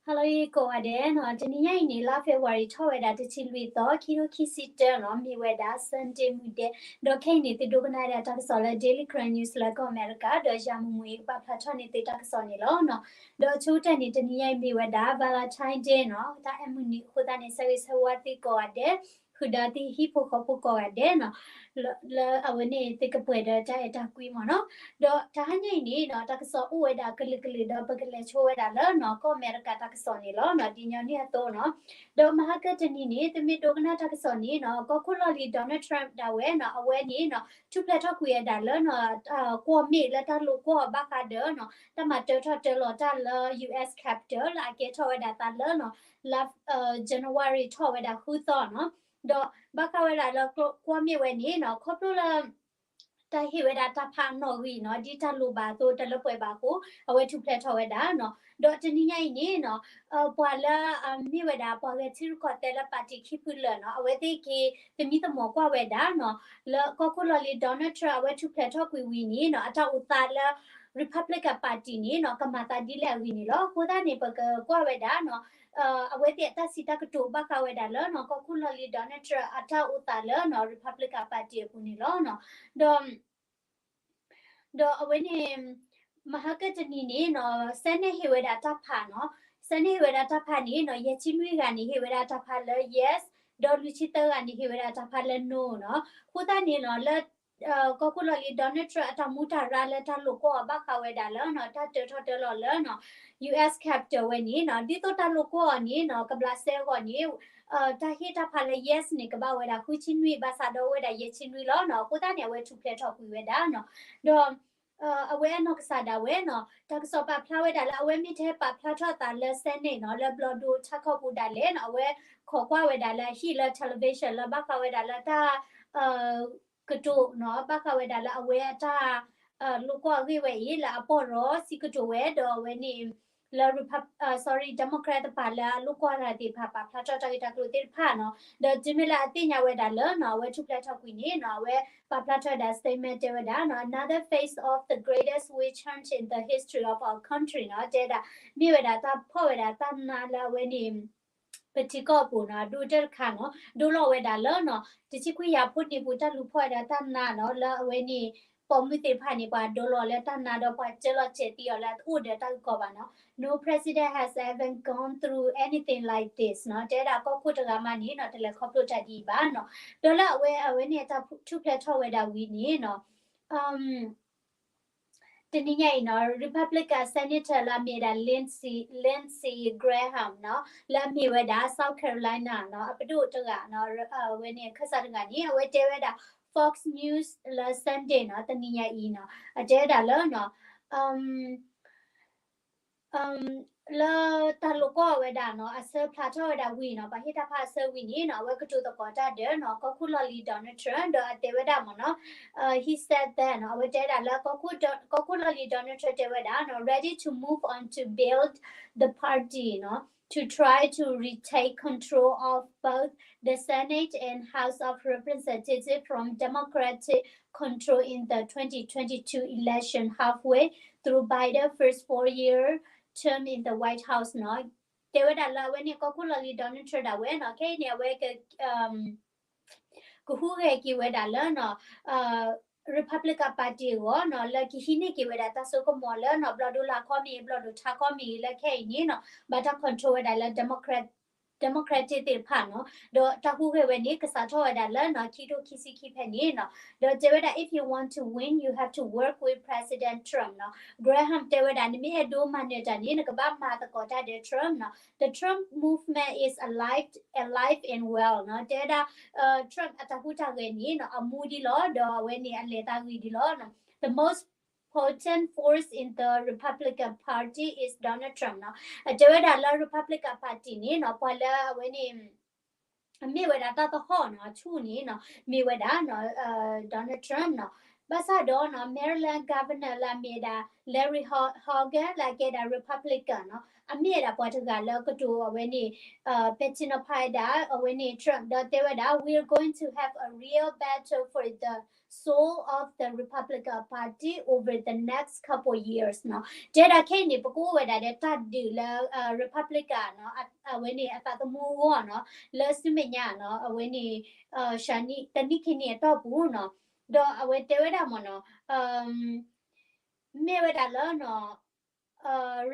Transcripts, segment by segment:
Hello ကိးဂၤဒဲးနီၤ, တနံၤညါအံၤန့ၣ် လါ February ထီၣ်ဝဲဒၣ်တဆံလွံၢ်သီ ခံထိခံဆံတၢနီၤ, မ့ၢ်ဝဲဒၣ် Sunday မုၢ်ဒဲး, ဒီးခဲအံၤန့ၣ် သုဒိကနၣ်ဝဲဒၣ်တၢ်ကစီၣ်လၢ Daily Karen News လၢကီၢ်အမဲရကၤ, ဒီးယၤမူမူအံၤကပာ်ဖျါထီၣ်န့ၢ်သုတၢ်ကစီၣ်န့ၣ်လီၤနီၤ. ဒီးဆိကတၢၢ်န့ၣ် တနံၤညါအံၤမ့ၢ်ဝဲဒၣ် Valentine Day နီၤ, တၢ်အဲၣ်မုၢ်နံၤအဃိသတးန့ၣ် ဆၢဂ့ၤဆၢဝါသုကိးဂၤဒဲး, ဃုာ်ဒီးသုဟံၣ်ဖိဃီဖိကိးဂၤဒဲးနီၤ, လၢအဝဲန့ၣ်သုကပှဲၤဒီးတၢ်အဲၣ်တၢ်ကွံမ့ၢ်နီၤ. ဒီးတဟါညါအံၤန့ၣ်နီၤ, တၢ်ကစီၣ်အိၣ်ဝဲဒၣ်ကလုာ်ကလုာ်ဒီးပကလဲၤဆိဝဲဒၣ်လၢနီၤ ကီၢ်အမဲရကၤတၢ်ကစီၣ်န့ၣ်လီၤနီၤ, ဒ်ညီနုၢ်အသိးနီၤ. ဒီးမဟါကတနံၤန့ၣ် သုမ့ၢ်ဒိကနၣ်တၢ်ကစီၣ်န့ၣ်နီၤ, ကီၢ်ခိၣ်လီၢ်လံၤ Donald Trump ဒၣ်ဝဲနီၤ, အဝဲန့ၣ်နီၤ ထူၣ်ဖျဲးထီၣ်ကွံာ်ဝဲဒၣ်လၢနီၤ, ကွီၢ်မ့ၣ်လၢတၢ်လိာ်ကွီၢ်ဘၣ်ဃးဒီးနီၤ, တၢ်မၤတၢထီၣ်တၢလီၤတၢ်လၢ U S Capitol လၢအကဲထီၣ်ဝဲဒၣ်သးလၢနီၤ, လါ January ထီၣ်ဝဲဒၣ်ဃုသီနီၤ. ဒီးဘၣ်ဃးဝဲဒၣ်လၢကွီၢ်မ့ၣ်ဝဲန့ၣ်နီၤ, ခီဖျိလၢ တၢ်ဟ့ၣ်ဝဲဒၣ်တၢ်ဖးနီၣ်ဂံၢ်နီၤ, ဒ်တၢ်လိၣ်ဘၣ်အသိးတလၢပှဲၤဘၣ်အဃိ, အဝဲထူၣ်ဖျဲးထီၣ်ဝဲဒၣ်နီၤ. ဒီးတနံၤညါအံၤန့ၣ်နီၤ, ပှၤလၢအမ့ၢ်ဝဲဒၣ်ပှၤဂဲၤထံရူၢ်ကီၢ်သဲးလၢ party ခံဖုလၢာ်နီၤ, အဝဲသ့ၣ်က့ၤသမံသမိးကွၢ်ဝဲဒၣ်နီၤ, လၢကီၢ်ခိၣ်လီၢ်လံၤ Donald Trump အဝဲထူၣ်ဖျဲးထီၣ်ကွံာ်ဝံၤန့ၣ်နီၤ, အတၢ်အိၣ်သးလၢ Republican Party န့ၣ်နီၤ, ကမၤသးဒ်လဲၣ်အဂ့ၢ်န့ၣ်လီၤ. အဃိသတးန့ၣ် ပကကွၢ်ဝဲဒၣ်နီၤ, အဝဲသ့ၣ်အတၢ်စံးတၢ်ကတိၤဘၣ်ဃးဝဲဒၣ်လၢနီၤ, ကီၢ်ခိၣ်လီၢ်လံၤ Donald Trump အတၢ်အိၣ်သးလၢနီၤ, Republican Party အပူၤန့ၣ်လီၤနီၤ. ဒီး ဒီးအဝဲန့ၣ် မဟါကတနံၤန့ၣ်နီၤ, Senate ဟ့ၣ်ဝဲဒၣ်တၢ်ဖးနီၤ, Senate ဟ့ၣ်ဝဲဒၣ်တၢ်ဖးန့ၣ်နီၤ, ယဲၢ်ဆံနွံဂၤန့ၣ် ဟ့ၣ်ဝဲဒၣ်တၢ်ဖးလၢ yes, ဒီးလွံၢ်ဆံသၢဂၤန့ၣ် ဟ့ၣ်ဝဲဒၣ်တၢ်ဖးလၢ no နီၤ. အဃိသတးန့ၣ်နီၤ, လၢ ကီၢ်ခိၣ်လီၢ်လံၤ Donald Trump အတၢ်မူတၢ်ရၢလၢတၢ်လိာ်ကွီၢ်အီၤဘၣ်ဃးဝဲဒၣ်လၢနီၤ, တၢ်တၢထီၣ်တၢလီၤလၢနီၤ, U S Capitol ဝဲန့ၣ်နီၤ, ဒ်သိးတၢ်လိာ်ကွီၢ်အီၤန့ၣ်နီၤ, ကဘျးစဲအဂီၢ်န့ၣ် တၢ်ဟ့ၣ်တၢ်ဖးလၢ yes န့ၣ် ကဘၣ်ဝဲဒၣ်ဃုဆံနွံ, ဘၣ်ဆၣ်ဒီးအိၣ်ဝဲဒၣ်ယဲၢ်ဆံနွံလီၤနီၤ. အဃိသတးန့ၣ် အဝဲထူၣ်ဖျဲးထီၣ်ကွံာ်ဝဲဒၣ်နီၤ. ဒီး အဝဲအနီၢ်ကစၢ်ဒၣ်ဝဲနီၤ, တၢ်ကစီၣ်ပာ်ဖျါဝဲဒၣ်လၢအဝဲမ့ၢ်ထဲပာ်ဖျါထီၣ်သးလၢ Senate နီၤ, လၢဘျီၣ်ဒိၣ်ထးခီပူၤဒၣ်လဲာ်နီၤ, အဝဲခိးကွၢ်ဝဲဒၣ်လၢအဟံၣ်လၢ television လၢဘၣ်ဃးဝဲဒၣ်လၢတၢ် ကတိၤနီၤ, ဘၣ်ဃးဝဲဒၣ်လၢအဝဲအတၢ် လိာ်ကွီၢ်အဂ့ၢ်ဝဲအံၤ လၢအပီၢ်ရီစံးကတိၤဝဲ ဒီးအဝဲန့ၣ် လၢ Repub-, sorry, Democrat တဖၣ်လၢအလိာ်ကွီၢ်တၢ်သ့ၣ်တဖၣ် ပာ်ဖျါထီၣ်တၢ်ဂ့ၢ်တၢ်ကျိၤသ့ၣ်တဖၣ်နီၤ. ဒီးတုၤမ့ၢ်လၢအသ့ၣ်ညါဝဲဒၣ်လၢနီၤ, အဝဲထူၣ်ဖျဲးထီၣ်ကွံာ်န့ၣ်နီၤ, အဝဲပာ်ဖျါထီၣ်ဝဲဒၣ် statement တဲဝဲဒၣ်နီၤ, another phase of the greatest witch hunt in the history of our country နီၤ, တဲဒၣ် မ့ၢ်ဝဲဒၣ်တၢ်ဖီၣ်ဝဲဒၣ်တၢ်နါလၢအဝဲန့ၣ် ပထံကီၢ်အပူၤနီၤ, ဒိၣ်တၢၢ်တခါနီၤ, ဒိလီၤဝဲဒၣ်လၢနီၤ, တဆံခွံယၤဖိနံၣ်ပူၤ တၢ်လူၤဖီၣ်ဝဲဒၣ်တၢ်နါနီၤ, လၢအဝဲန့ၣ် ပိာ်မုၣ်သ့ၣ်တဖၣ်န့ၣ် ပှၤဒိလီၤလၢတၢ်နါဒီးပှၤကၢလီၤစဲးသံအီၤလၢအတအိၣ်ဒီးတၢ်ဂ့ၢ်ကီဘၣ်နီၤ. No president has ever gone through anything like this နီၤ, တဲဝဲဒၣ်ကီၢ်ခိၣ်တဂၤမးန့ၣ်နီၤ, တလဲၤခီဖျိတၢ်ဒ်အံၤဘၣ်နီၤ. ဒီးလၢအဝဲ အဝဲန့ၣ်တၢ်ထူၣ်ဖျဲးထီၣ်ဝဲဒၣ်ဝံၤန့ၣ်နီၤ, တနံၤညါအံၤနီၤ, Republican Senator လၢအမ့ၢ်ဝဲဒၣ် Lindsey, Lindsey Graham နီၤ, လၢအမ့ၢ်ဝဲဒၣ် South Carolina နီၤ, အပဒိၣ်တဂၤနီၤ, အဝဲန့ၣ်အခၢၣ်စးတဂၤန့ၣ် အဝဲတဲဝဲဒၣ် Fox News လၢ Sunday နီၤ, တနံၤညါအံၤနီၤ, အတဲဝဲဒၣ်လၢနီၤ, လၢတၢ်လိာ်ကွီၢ်ဝဲဒၣ်နီၤ, အဆၢဖျါထီၣ်ဝဲဒၣ်ဝံၤနီၤ, ပှၤဟ့ၣ်တၢ်ဖးအဆၢဝံၤန့ၣ်နီၤ, အဝဲကတိၤသကိးတၢ်ဒီးနီၤ, ကီၢ်ခိၣ်လီၢ်လံၤ Donald Trump ဒီးအတဲဝဲဒၣ်မ့ၢ်နီၤ, he said that နီၤ, အဝဲတဲဒၣ်လၢ ကီၢ်ခိၣ်လီၢ်လံၤ Donald Trump တဲဝဲဒၣ်နီၤ, ready to move on to build the party နီၤ, to try to retake control of both the Senate and House of Representatives from Democratic control in the twenty twenty-two election halfway through Biden's first four-year term in the White House နီၤ. တဲဝဲဒၣ်လၢအဝဲန့ၣ် ကီၢ်ခိၣ်လီၢ်လံၤ Donald Trump ဒၣ်ဝဲနီၤ, ခဲအံၤန့ၣ် အဝဲက ကဟူးဂဲၤက့ၤဝဲဒၣ်လၢနီၤ, Republican Party အဂီၢ်နီၤ, လၢကဟံးန့ၢ်က့ၤဝဲဒၣ်တၢ်စိကမီၤလၢနီၤ, ဘျီၣ်ဒိၣ်လၢ်ခီမ့ၢ်ဂ့ၤ, ဘျီၣ်ဒိၣ်ထးခီမ့ၢ်ဂ့ၤ, လၢခဲအံၤန့ၣ်နီၤ, ဘၣ်တၢ် control ဝဲဒၣ်လၢ Democrat, Democratic သ့ၣ်တဖၣ်နီၤ. ဒီးတၢ်ဟူးဂဲၤဝဲန့ၣ် ကစးထီၣ်ဝဲဒၣ်လၢနီၤ, ခံထိခံဆံခံဖဲန့ၣ်နီၤ. ဒီးတဲဝဲဒၣ် if you want to win, you have to work with President Trump နီၤ. Graham တဲဝဲဒၣ် နမ့ၢ်အဲၣ်ဒိးမၤနၢၤတၢ်န့ၣ် နကဘၣ်မၤသကိးတၢ်ဒီး Trump နီၤ. The Trump movement is alive, alive and well နီၤ. တဲဝဲဒၣ် Trump အတၢ်ဟူးတၢ်ဂဲၤန့ၣ်နီၤ, အမူဒံးလီၤ, ဒီးအဝဲန့ၣ် အလဲၤသးဂ့ၤဒံးလီၤနီၤ. The most potent force in the Republican Party is Donald Trump နီၤ. အတဲဝဲဒၣ်လၢ Republican Party န့ၣ်နီၤ, ပှၤလၢအဝဲန့ၣ် အမ့ၢ်ဝဲဒၣ်တၢ်သဟီၣ်နီၤ, အဆူၣ်န့ၣ်နီၤ, မ့ၢ်ဝဲဒၣ်နီၤ, Donald Trump နီၤ. ဘၣ်ဆၣ်ဒီးနီၤ Maryland Governor လၢအမ့ၢ်ဝဲဒၣ် Larry Ho- Hogan လၢအကဲဒၣ် Republican နီၤ အမ့ၢ်ဝဲဒၣ်ပှၤတဂၤလၢအကတိၤအဝဲန့ၣ် ပထံနီၤဖးဝဲဒၣ် အဝဲန့ၣ် Trump ဒီးတဲဝဲဒၣ် we're going to have a real battle for the soul of the Republican Party over the next couple years နီၤ. တဲဒၣ်ခဲအံၤန့ၣ် ပကအိၣ်ဝဲဒၣ်ဒီးတၢ်ဒုးလၢ Republican နီၤ အဝဲန့ၣ်အသးသမူအဂီၢ်နီၤ လၢဆူမဲာ်ညါနီၤ အဝဲန့ၣ် တနံၣ်ခံနံၣ်အတီၢ်ပူၤနီၤ. ဒီးအဝဲတဲဝဲဒၣ်မ့ၢ်နီၤ မ့ၢ်ဝဲဒၣ်လၢနီၤ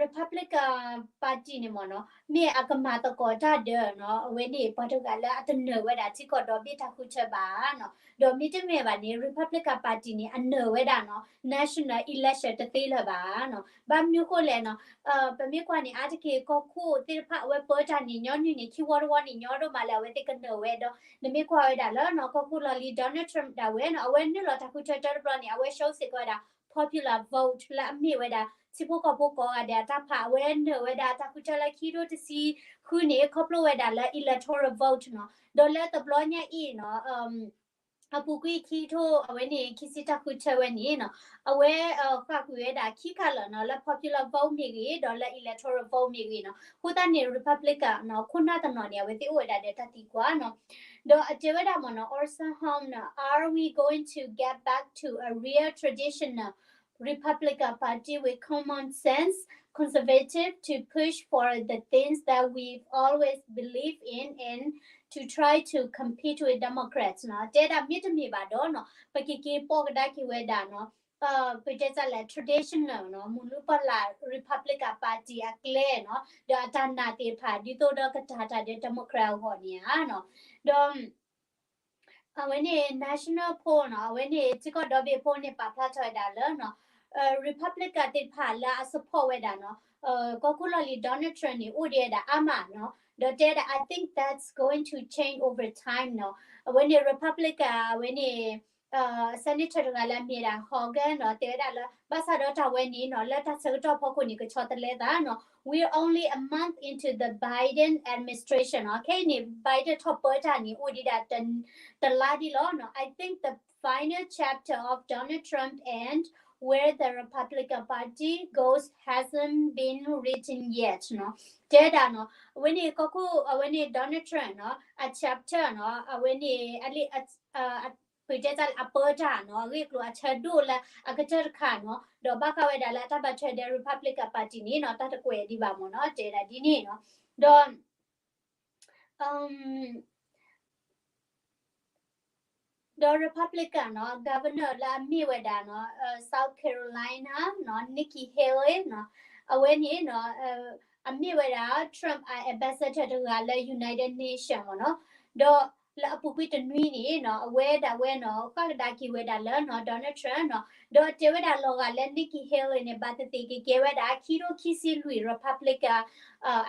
Republican Party န့ၣ်မ့ၢ်နီၤ မ့ၢ်အကမၤသကိးတၢ်ဒီးနီၤ အဝဲန့ၣ်ပှၤတဂၤလၢအတနၢၤဝဲဒၣ်ထံကီၢ်ဒီဘ့ၣ်တၢ်ဃုထၢဘၣ်နီၤ. ဒီးမ့တမ့ၢ်ဘၣ်န့ၣ် Republican Party န့ၣ် အနၢၤဝဲဒၣ်နီၤ national election တသ့လၢၤဘၣ်နီၤ. ဘၣ်မနုၤဃိလဲၣ်နီၤ ပမ့ၢ်ကွၢ်န့ၣ် အါတက့ၢ်ကီၢ်ခိၣ်သ့ၣ်တဖၣ် အဝဲပၢတၢ်န့ၣ် ညီနုၢ်န့ၣ် ခံဝီတဝီန့ၣ် ညီဒိၣ်မးလၢအဝဲသ့ၣ်ကနၢၤဝဲဒီး နမ့ၢ်ကွၢ်ဝဲဒၣ်လၢနီၤ ကီၢ်ခိၣ်လီၢ်လံၤ Donald Trump ဒၣ်ဝဲနီၤ အဝဲနုာ်လီၤတၢ်ဃုထၢတၢတဘျီန့ၣ် အဝဲ show စ့ၢ်ကီးဝဲဒၣ် popular vote လၢအမ့ၢ်ဝဲဒၣ် ထံဖိကီၢ်ဖိကိးဂၤဒဲးအတၢ်ဖး အဝဲနၢၤဝဲဒၣ်တၢ်ဃုထၢလၢခံထိတဆံဃုန့ၣ် ခီဖျိဝဲဒၣ်လၢ electoral vote နီၤ. ဒီးလၢတဘျီညါအံၤနီၤ အပူၤကွံာ်ခံထိ အဝဲန့ၣ် ခံဆံတၢ်ဃုထၢဝဲန့ၣ်နီၤ အဝဲ ဃၣ်ကွံာ်ဝဲဒၣ်ခံခါလၢာ်နီၤ လၢ popular vote မ့ၢ်ဂ့ၤ ဒီးလၢ electoral vote မ့ၢ်ဂ့ၤနီၤ. အဃိသတးန့ၣ် Republican နီၤ ခိၣ်နၢ်တနီၤန့ၣ် အဝဲသ့ၣ်အိၣ်ဝဲဒၣ်ဒီးတၢ်သံကွၢ်နီၤ. ဒီးအတဲဝဲဒၣ်မ့ၢ်နီၤ Orson Holm နီၤ are we going to get back to a real traditional Republican Party with common sense, conservative to push for the things that we've always believed in and to try to compete with Democrats နီၤ. တဲဒၣ်မ့တမ့ၢ်ဘၣ်ဒီးနီၤ ပကက့ၤပိာ်ကဒါက့ၤဝဲဒၣ်နီၤ ပတဲတၢ်လဲၣ် traditional နီၤ မုၢ်လူပလၢ် Republican Party အကျဲနီၤ ဒီးအတၢ်နာ်သ့ၣ်တဖၣ် ဒ်သိးဒီးကတၢ်တၢ်ဒီး Democrat အဂီၢ်န့ၣ်ဧါနီၤ. ဒီး အဝဲန့ၣ် National poll နီၤ အဝဲန့ၣ်ထံကီၢ်ဒီဘ့ၣ်ဖိန့ၣ် ပာ်ဖျါထီၣ်ဝဲဒၣ်လၢနီၤ Republican သ့ၣ်တဖၣ်လၢအ support ဝဲဒၣ်နီၤ ကီၢ်ခိၣ်လီၢ်လံၤ Donald Trump န့ၣ် အိၣ်ဒံးဝဲဒၣ်အါမးနီၤ. ဒီးတဲဒၣ် I think that's going to change over time နီၤ. အဝဲန့ၣ် Republican အဝဲန့ၣ် senator တဂၤလၢအမ့ၢ်ဒၣ် Hogan နီၤ တဲဝဲဒၣ်လၢ ဘၣ်ဆၣ်ဒီးတၢ်ဝဲန့ၣ်နီၤ လၢတၢ်ဆၢကတီၢ်ဖီခိၣ်န့ၣ် ကဆီတလဲသးနီၤ. We're only a month into the Biden administration နီၤ. ခဲအံၤန့ၣ် Biden ထီၣ်ပၢတၢ်န့ၣ် အိၣ်ဒံးဒၣ်တလါဒံးလီၤနီၤ. I think the final chapter of Donald Trump and where the Republican Party goes hasn't been written yet နီၤ. တဲဒၣ်နီၤ အဝဲန့ၣ်ကီၢ်ခိၣ် အဝဲန့ၣ် Donald Trump နီၤ အ chapter နီၤ အဝဲန့ၣ် အလံ ပတဲတၢ်လၢအပၢတၢ်နီၤ အဂ့ၢ်အကျိၤအဆၢဒိၣ်လၢအကတၢၢ်တခါနီၤ ဒီးဘၣ်ဃးဝဲဒၣ်လၢအတၢ်ဘၣ်ထွဲဒီး Republican Party န့ၣ်နီၤ တၢ်တကွဲးဒံးဘၣ်မ့ၢ်နီၤ တဲဒၣ်ဒ်န့ၣ်နီၤ. ဒီး ဒီး Republican နီၤ Governor လၢအမ့ၢ်ဝဲဒၣ်နီၤ South Carolina နီၤ Nikki Haley နီၤ အဝဲန့ၣ်နီၤ အမ့ၢ်ဝဲဒၣ် Trump ambassador တဂၤလၢ United Nation မ့ၢ်နီၤ. ဒီးလၢအပူၤကွံာ်တနွံန့ၣ်နီၤ အဝဲဒၣ်ဝဲနီၤ ဃၣ်ကဒါက့ၤဝဲဒၣ်လၢနီၤ Donald Trump နီၤ ဒီးတဲဝဲဒၣ်လီၤဂာ်လၢ Nikki Haley န့ၣ် ဘၣ်သ့ၣ်သ့ၣ်ကကဲဝဲဒၣ် ခံထိခံဆံလွံၢ် Republican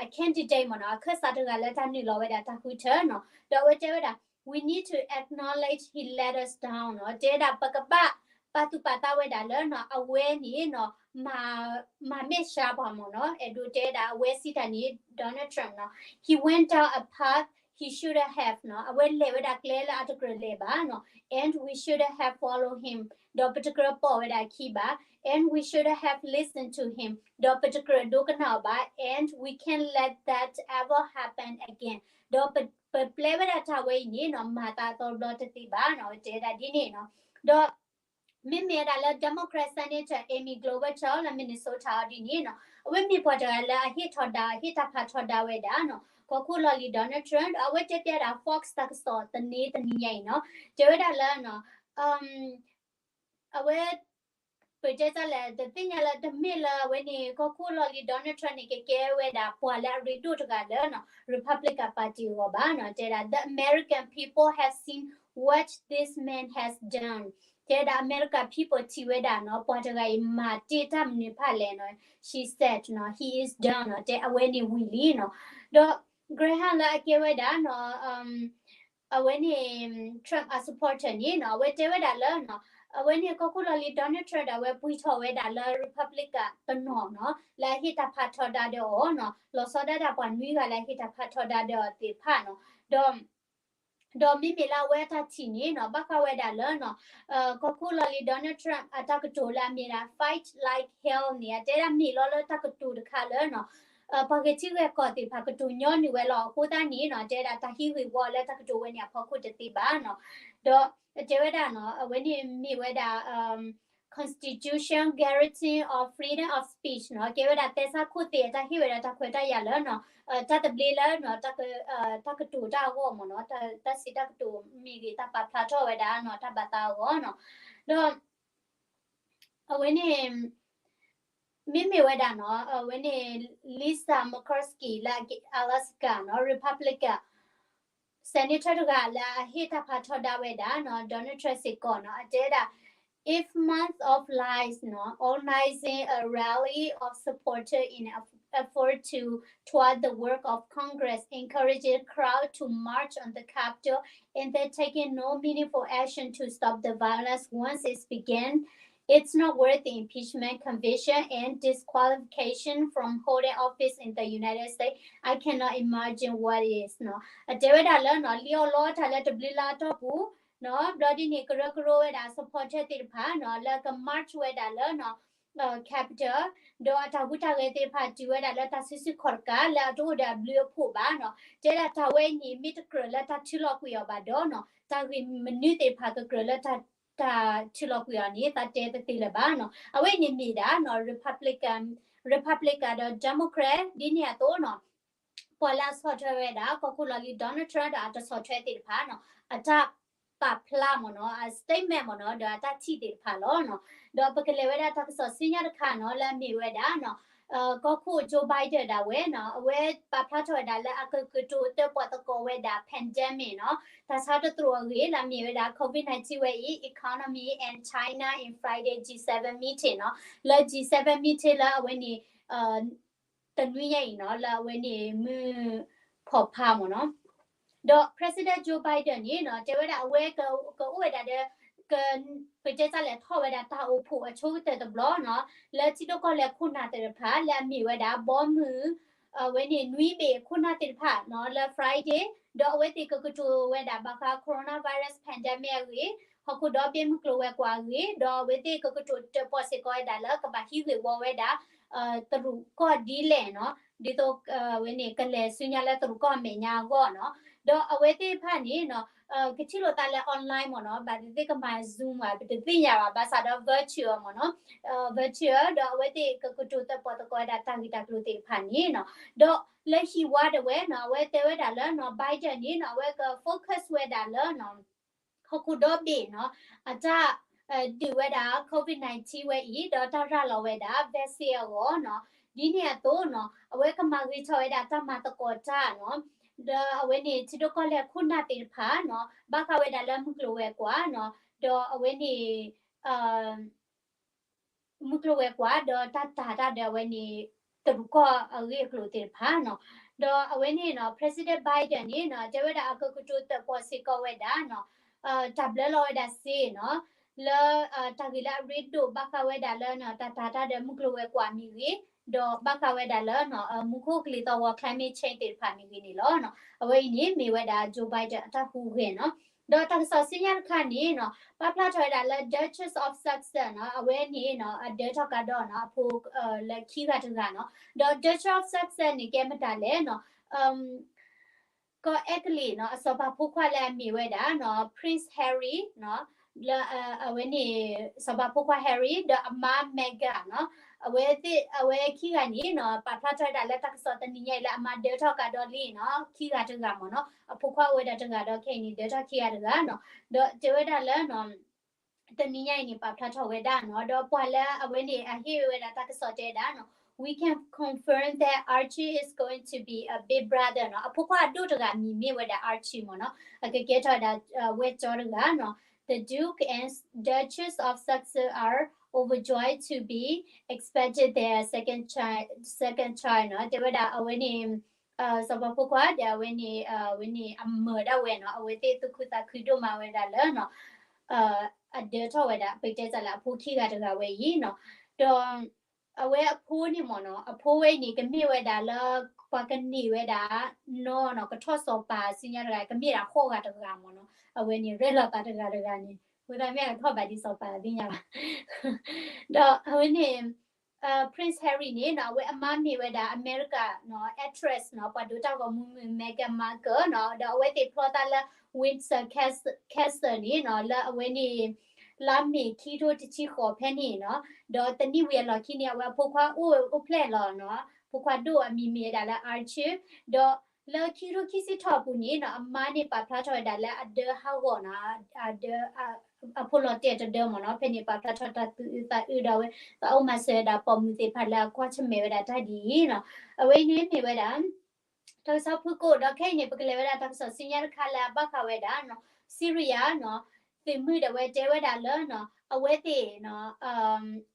အ candidate မ့ၢ်နီၤ အခၢၣ်စးတဂၤလၢတၢ်နုာ်လီၤဝဲဒၣ်တၢ်ဃုထၢနီၤ. ဒီးအဝဲတဲဝဲဒၣ် we need to acknowledge he let us down နီၤ တဲဒၣ်ပကဘၣ် ပာ်သူၣ်ပာ်သးဝဲဒၣ်လၢနီၤ အဝဲန့ၣ်နီၤ မၤ မၤမဲာ်ဆှးပှၤမ့ၢ်နီၤ အဲၣ်ဒိးတဲဒၣ်အဝဲစံးတၢ်န့ၣ် Donald Trump နီၤ he went down a path he shouldn't have နီၤ အဝဲလဲၤဝဲဒၣ်ကျဲလၢအတကြၢးလဲၤဘၣ်နီၤ and we shouldn't have followed him ဒီးပတကြၢးပိာ်ဝဲဒၣ်အခံဘၣ် and we shouldn't have listened to him ဒီးပတကြၢးဒိကနၣ်အီၤဘၣ် and we can't let that ever happen again ဒီးပ ပပျဲဝဲဒၣ်တၢ်ဝဲအံၤန့ၣ်နီၤ မၤသးအသီတဘျီတသ့ဘၣ်နီၤ တဲဒၣ်ဒ်န့ၣ်နီၤ. ဒီး မ့မ့ၢ်ဝဲဒၣ်လၢ Democrat Senator Amy Klobuchar လၢ Minnesota အီၤဒ်န့ၣ်နီၤ အဝဲမ့ၢ်ပှၤတဂၤလၢအဟ့ၣ်ထီၣ်ဒါ ဟ့ၣ်တၢ်ဖးထီဒါဝဲဒၣ်နီၤ ကီၢ်ခိၣ်လီၢ်လံၤ Donald Trump ဒီးအဝဲတဲပျဲဒၣ် Fox တၢ်ကစီၣ်သန့သနံၤညါအံၤနီၤ တဲဝဲဒၣ်လၢ အဝဲ ပတဲတၢ်လဲၣ် တသ့ၣ်ညါလၢတမ့ၢ်လၢအဝဲန့ၣ် ကီၢ်ခိၣ်လီၢ်လံၤ Donald Trump န့ၣ် ကကဲဝဲဒၣ်ပှၤလၢအရ့ဒိၣ်တဂၤလၢ Republican Party အဂီၢ်ဘၣ်နီၤ တဲဒၣ် the American people have seen what this man has done တဲဒၣ် American people ထံၣ်ဝဲဒၣ်နီၤ ပှၤတဂၤအံၤမၤတ့ၢ်တၢ်မနုၤတဖၣ်လဲၣ်နီၤ she said နီၤ he is done နီၤ တဲအဝဲန့ၣ်ဝံၤလံနီၤ ဒီး Graham လၢအကဲဝဲဒၣ်နီၤ အဝဲန့ၣ် Trump အ supporter န့ၣ်နီၤ အဝဲတဲဝဲဒၣ်လၢနီၤ အဝဲန့ၣ်ကီၢ်ခိၣ်လီၢ်လံၤ Donald Trump ဒီးအဝဲပှ့ၤထီၣ်ဝဲဒၣ်လၢ Republican တနီၤနီၤ လၢအဟ့ၣ်တၢ်ဖးထီဒါဒီးအီၤနီၤ လီၤဆီဒၣ်တၢ်ပှၤနွံဂၤလၢအဟ့ၣ်တၢ်ဖးထီဒါဒီးအီၤသ့ၣ်တဖၣ်နီၤ ဒီး ဒီးမ့မ့ၢ်လၢအဝဲအတၢ်ထံၣ်န့ၣ်နီၤ ဘၣ်ဃးဝဲဒၣ်လၢနီၤ ကီၢ်ခိၣ်လီၢ်လံၤ Donald Trump အတၢ်ကတိၤလၢအမ့ၢ်ဒၣ် fight like hell န့ၣ် အတဲဒၣ်မ့ၢ်လီၤလၢတၢ်ကတိၤတခါလၢနီၤ ပှၤဂဲၤထံဂဲၤကီၢ်သ့ၣ်တဖၣ်ကတိၤညီနုၢ်ဝဲလီၤ. အဃိသတးန့ၣ်နီၤ တဲဒၣ်တၢ်ဟံးဂ့ၢ်ဝီလၢတၢ်ကတိၤဝဲန့ၣ်အဖီခိၣ်တသ့ဘၣ်နီၤ. ဒီးတဲဝဲဒၣ်နီၤ အဝဲန့ၣ်မ့ၢ်ဝဲဒၣ် constitution guarantee of freedom of speech နီၤ ကဲဝဲဒၣ်သဲစးခိၣ်သ့ၣ်အတၢ်ဟ့ၣ်ဝဲဒၣ်တၢ်ခွဲးတၢ်ယာ်လၢနီၤ တၢ်သဘျ့လၢနီၤ တၢ်ကတိၤတၢ်အဂီၢ်မ့ၢ်နီၤ တၢ်စံးတၢ်ကတိၤမ့ၢ်ဂ့ၤ တၢ်ပာ်ဖျါထီၣ်ဝဲဒၣ်နီၤ တၢ်ဘၣ်သးအဂီၢ်နီၤ. ဒီး အဝဲန့ၣ် မ့မ့ၢ်ဝဲဒၣ်နီၤ အဝဲန့ၣ် Lisa Murkowski လၢ Alaska နီၤ Republican senator တဂၤလၢအဟ့ၣ်တၢ်ဖျါထီဒါဝဲဒၣ်နီၤ Donald Trump စ့ၢ်ကီးနီၤ အတဲဒၣ် if months of lies နီၤ organizing a rally of supporter in effort to thwart the work of Congress, encouraging crowd to march on the Capitol, and then taking no meaningful action to stop the violence once it's began, it's not worth the impeachment, conviction, and disqualification from holding office in the United States. I cannot imagine what is နီၤ. အတဲဝဲဒၣ်လၢနီၤ လံအီၣ်လီတၢ်လၢတဘျုးလါအတီၢ်ပူၤနီၤ ဘျီဒ်န့ၣ် ကရၢကရိဝဲဒၣ် supporter သ့ၣ်တဖၣ်နီၤ လၢက march ဝဲဒၣ်လၢနီၤ Capitol ဒီးအတၢ်ဟူးတၢ်ဂဲၤသ့ၣ်တဖၣ်တုၤဝဲဒၣ်လၢတၢ်စုဆူၣ်ခီၣ်တကး လၢအတအိၣ်ဒီးအဘျုးအဖှိၣ်ဘၣ်နီၤ. တဲဒၣ်တၢ်ဝဲအံၤန့ၣ် မ့ၢ်တကြၢးလၢတၢ်ထုးလီၤကွံာ်အီၤဘၣ်ဒီးနီၤ တၢ်ဂ့ၢ်မနုၤသ့ၣ်တဖၣ်ကကြၢးလၢတၢ် တၢ်ထုးလီၤကွံာ်အီၤန့ၣ် သးတဲတသ့လၢၤဘၣ်နီၤ. အဝဲအံၤန့ၣ်မ့ၢ်ဒၣ်နီၤ Republican, Republican ဒီး Democrat ဒ်န့ၣ်အသိးနီၤ ပှၤလၢအဆီၣ်ထွဲဝဲဒၣ် ကီၢ်ခိၣ်လီၢ်လံၤ Donald Trump ဒီးအတဆီၣ်ထွဲသ့ၣ်တဖၣ်နီၤ အတၢ်ပာ်ဖျါမ့ၢ်နီၤ အ statement မ့ၢ်နီၤ ဒီးအတၢ်ထံၣ်သ့ၣ်တဖၣ်လီၤနီၤ. ဒီးပကလဲၤဝဲဒၣ်တၢ်ကစီၣ်ဆူညါတခါနီၤ လၢအမ့ၢ်ဝဲဒၣ်နီၤ ကီၢ်ခိၣ် Joe Biden ဒၣ်ဝဲနီၤ အဝဲပာ်ဖျါထီၣ်ဝဲဒၣ်လၢအကကတိၤတၢၣ်ပီၣ်သကိးဝဲဒၣ် pandemic နီၤ တၢ်ဆါတသရိာ်အဂ့ၢ် လၢအမ့ၢ်ဝဲဒၣ် COVID nineteen ဝဲအံၤ economy and China in Friday G seven meeting နီၤ လၢ G seven meeting လၢအဝဲန့ၣ် တနွံညါအံၤနီၤ လၢအဝဲန့ၣ်မုၢ်ဖီၣ်ဖးမ့ၢ်နီၤ ဒီး President Joe Biden န့ၣ်နီၤ တဲဝဲဒၣ်အဝဲကအိၣ်ဝဲဒၣ်ဒီး က ပတဲတၢ်လဲၤထီၣ်ဝဲဒၣ်တၢ်အိၣ်ဖှိၣ်အဆိကတၢၢ်တဘျီနီၤ လၢထံဒိၣ်ကီၢ်လဲၢ်ခိၣ်နၢ်သ့ၣ်တဖၣ် လၢအမ့ၢ်ဝဲဒၣ် ဘီမုၢ် အဝဲန့ၣ်နွံဘ့ၣ်ခိၣ်နၢ်သ့ၣ်တဖၣ်နီၤ လၢ Friday ဒီးအဝဲသ့ၣ်ကကတိၤဝဲဒၣ်ဘၣ်ဃး coronavirus pandemic အဂ့ၢ် ဟီၣ်ခိၣ်ဒီဘ့ၣ်မုၢ်ကျိၤဝဲၤကွာ်အဂ့ၢ် ဒီးအဝဲသ့ၣ်ကကတိၤတၢၣ်ပီၣ်စ့ၢ်ကီးဝဲဒၣ်လၢကဘၣ်ဟံးဂ့ၢ်ဝီဝဲဒၣ် တရူးကီၢ်ဒ်လဲၣ်နီၤ ဒ်သိးဝဲန့ၣ် ကလဲၤဆူညါလၢတရူးကီၢ်အမဲာ်ညါအဂီၢ်နီၤ ဒီးအဝဲသ့ၣ်တဖၣ်န့ၣ်နီၤ ကထံၣ်လိာ်သးလၢ online မ့ၢ်နီၤ ဘၣ်သ့ၣ်သ့ၣ်ကမၤ Zoom ဘၣ် ပတသ့ၣ်ညါဘၣ် ဘၣ်ဆၣ်ဒီး virtual မ့ၢ်နီၤ virtual ဒီးအဝဲသ့ၣ်ကကတိၤတၢၣ်ပီၣ်သကိးဝဲဒၣ်တၢ်ဂ့ၢ်တၢ်ကျိၤသ့ၣ်တဖၣ်န့ၣ်နီၤ ဒီးလၢဟံၣ်ဝါဒၣ်ဝဲနီၤ အဝဲတဲဝဲဒၣ်လၢနီၤ Biden န့ၣ်နီၤ အဝဲက focus ဝဲဒၣ်လၢနီၤ ဟီၣ်ခိၣ်ဒီဘ့ၣ်နီၤ အတၢ် ဒုးဝဲဒၣ် COVID nineteen ဝဲအံၤ ဒီးတၢ်ရၤလီၤဝဲဒၣ် vaccine အဂီၢ်နီၤ ဒ်န့ၣ်အသိးနီၤ အဝဲကမၤဂ့ၤထီၣ်ဝဲဒၣ်တၢ်မၤသကိးတၢ်နီၤ ဒီးအဝဲန့ၣ် ထံဒိၣ်ကီၢ်လဲၢ်ခိၣ်နၢ်သ့ၣ်တဖၣ်နီၤ ဘၣ်ဃးဝဲဒၣ်လၢမုၢ်ကျိၤဝဲၤကွာ်နီၤ ဒီးအဝဲန့ၣ် မုၢ်ကျိၤဝဲၤကွာ် ဒီးတၢ်တာ်တၢ်ဒီးအဝဲန့ၣ် တရူးကီၢ်အဂ့ၢ်အကျိၤသ့ၣ်တဖၣ်နီၤ ဒီးအဝဲန့ၣ်နီၤ President Biden န့ၣ်နီၤ တဲဝဲဒၣ်အကကတိၤတၢၣ်ပီၣ်စ့ၢ်ကီးဝဲဒၣ်နီၤ တၢ်ဘျၢလီၤဝဲဒၣ်စ့နီၤ လၢ တၢ်ဂ့ၢ်လၢအရ့ဒိၣ်ဘၣ်ဃးဝဲဒၣ်လၢ တၢ်တာ်တၢ်ဒီးမုၢ်ကျိၤဝဲၤကွာ်မ့ၢ်ဂ့ၤ ဒီးဘၣ်ဃးဝဲဒၣ်လၢ မူခိၣ်ကလံၤသီၣ်ဂီၤ climate change သ့ၣ်တဖၣ်မ့ၢ်ဂ့ၤန့ၣ်လီၤ. အဝဲအံၤန့ၣ်မ့ၢ်ဝဲဒၣ် Joe Biden အတၢ်ဟူးဂဲၤနီၤ. ဒီးတၢ်ကစီၣ်ဆူညါတခါန့ၣ်နီၤ ပာ်ဖျါထီၣ်ဝဲဒၣ်လၢ Duchess of Sussex နီၤ အဝဲန့ၣ်နီၤ အဒၢထီၣ်ကဒီးနီၤ အဖိလၢခံဂၤတဂၤနီၤ. ဒီး Duchess of Sussex န့ၣ် ကဲမတၤလဲၣ်နီၤ ကီၢ်အဲကလံးနီၤ အစီၤပၤဖိခွါလၢအမ့ၢ်ဝဲဒၣ်နီၤ Prince Harry နီၤ လၢအဝဲန့ၣ် စီၤပၤဖိခွါ Harry ဒီးအမါ Meghan နီၤ အဝဲသ့ၣ် အဝဲခံဂၤန့ၣ်နီၤ ပာ်ဖျါထီၣ်ဝဲဒၣ်လၢတၢ်ကစီၣ်တနံၤညါအံၤလၢအမါဒၢထီၣ်ကဒီးလံနီၤ ခံဂၤတဂၤမ့ၢ်နီၤ အဖိခွါအိၣ်ဝဲဒၣ်တဂၤဒီးခဲအံၤန့ၣ် ဒၢထီၣ်ခံဂၤတဂၤနီၤ ဒီးတဲဝဲဒၣ်လၢနီၤ တနံၤညါအံၤန့ၣ် ပာ်ဖျါထီၣ်ဝဲဒၣ်နီၤ ဒီးပှၤလၢအဝဲန့ၣ် အဟ့ၣ်ဝဲဒၣ်တၢ်ကစီၣ်တဲဝဲဒၣ်နီၤ We can confirm that Archie is going to be a big brother နီၤ အဖိခွါအဒိၣ်တဂၤမံၤမ့ၢ်ဝဲဒၣ် Archie မ့ၢ်နီၤ အကကဲထီၣ်ဝဲဒၣ် ဝဲၢ်ကၠီတဂၤနီၤ The Duke and Duchess of Sussex are overjoyed to be expected their second child, second child နီၤ တဲဝဲဒၣ်အဝဲန့ၣ် စီၤပၤဖိခွါဒီးအဝဲန့ၣ် အဝဲန့ၣ်အမၢၢ်ဒၣ်ဝဲနီၤ အဝဲသ့ၣ်သူၣ်ခုသးခုဒိၣ်မးဝဲဒၣ်လၢနီၤ အဒၢထီၣ်ဝဲဒၣ် ပတဲစၢ်လၢအဖိခံဂၤတဂၤဝဲအံၤနီၤ ဒီး အဝဲအဖိန့ၣ်မ့ၢ်နီၤ အဖိဝဲအံၤန့ၣ် ကမ့ၢ်ဝဲဒၣ်လၢ ပှၤကန့ၢ်ဝဲဒၣ် နီၤနီၤ ကထီၣ်စီၤပၤစံညါတဂၤ ကမ့ၢ်ဒၣ်ဃိးဂၤတဂၤမ့ၢ်နီၤ အဝဲန့ၣ် ရဲၣ်လီၤသးတဂၤတဂၤန့ၣ် အဃိသတးမ့ၢ်ကထီၣ်ဘၣ်ဒ်စီၤပၤသ့ၣ်ညါဘၣ် ဒီးအဝဲန့ၣ် Prince Harry န့ၣ်နီၤ အဝဲအမါမ့ၢ်ဝဲဒၣ် အမဲရကၤနီၤ actress နီၤ ပှၤဒိတၢ်ဂီၤမူမုၢ် Meghan Markle နီၤ ဒီးအဝဲသ့ၣ်ဖျီသးလၢ Windsor Castle န့ၣ်နီၤ လၢအဝဲန့ၣ် လါမ့ၤခံထိတဆံဃိးဖဲန့ၣ်နီၤ ဒီးတနံၣ်ဝံၤအလီၢ်ခံန့ၣ် အဝဲအဖိခွါအိၣ်အိၣ်ဖျဲၣ်လီၤနီၤ ဖိခွါဒိၣ်အမံၤမ့ၢ်ဝဲဒၣ်လၢ Archie ဒီးလၢခံထိခံဆံထီၣ်အပူၤန့ၣ်နီၤ အမါန့ၣ်ပာ်ဖျါထီၣ်ဝဲဒၣ်လၢအဒၢဟးဂီၤနီၤ အဒၢ အဖိလီၤတဲာ်တဒၢမ့ၢ်နီၤ ဖဲန့ၣ်ပာ်ဖျါထီၣ်တၢ်သူၣ်အုးသးအုးဒီးအဝဲ သးအိၣ်မၤစၢၤဝဲဒၣ်ပိာ်မုၣ်သ့ၣ်တဖၣ်လၢအကွၢ်ဆၢၣ်မဲာ်ဝဲဒၣ်တၢ်ဒ်အံၤနီၤ အဝဲအံၤန့ၣ်မ့ၢ်ဝဲဒၣ် တၢ်ကစီၣ်ဖုၣ်ကိာ် ဒီးခဲအံၤန့ၣ် ပကလဲၤဝဲဒၣ်တၢ်ကစီၣ်ဆူညါတခါလၢအဘၣ်ဃးဝဲဒၣ်နီၤ Syria နီၤ သုးမုၢ်ဒီးအဝဲတဲဝဲဒၣ်လၢနီၤ အဝဲသ့ၣ်နီၤ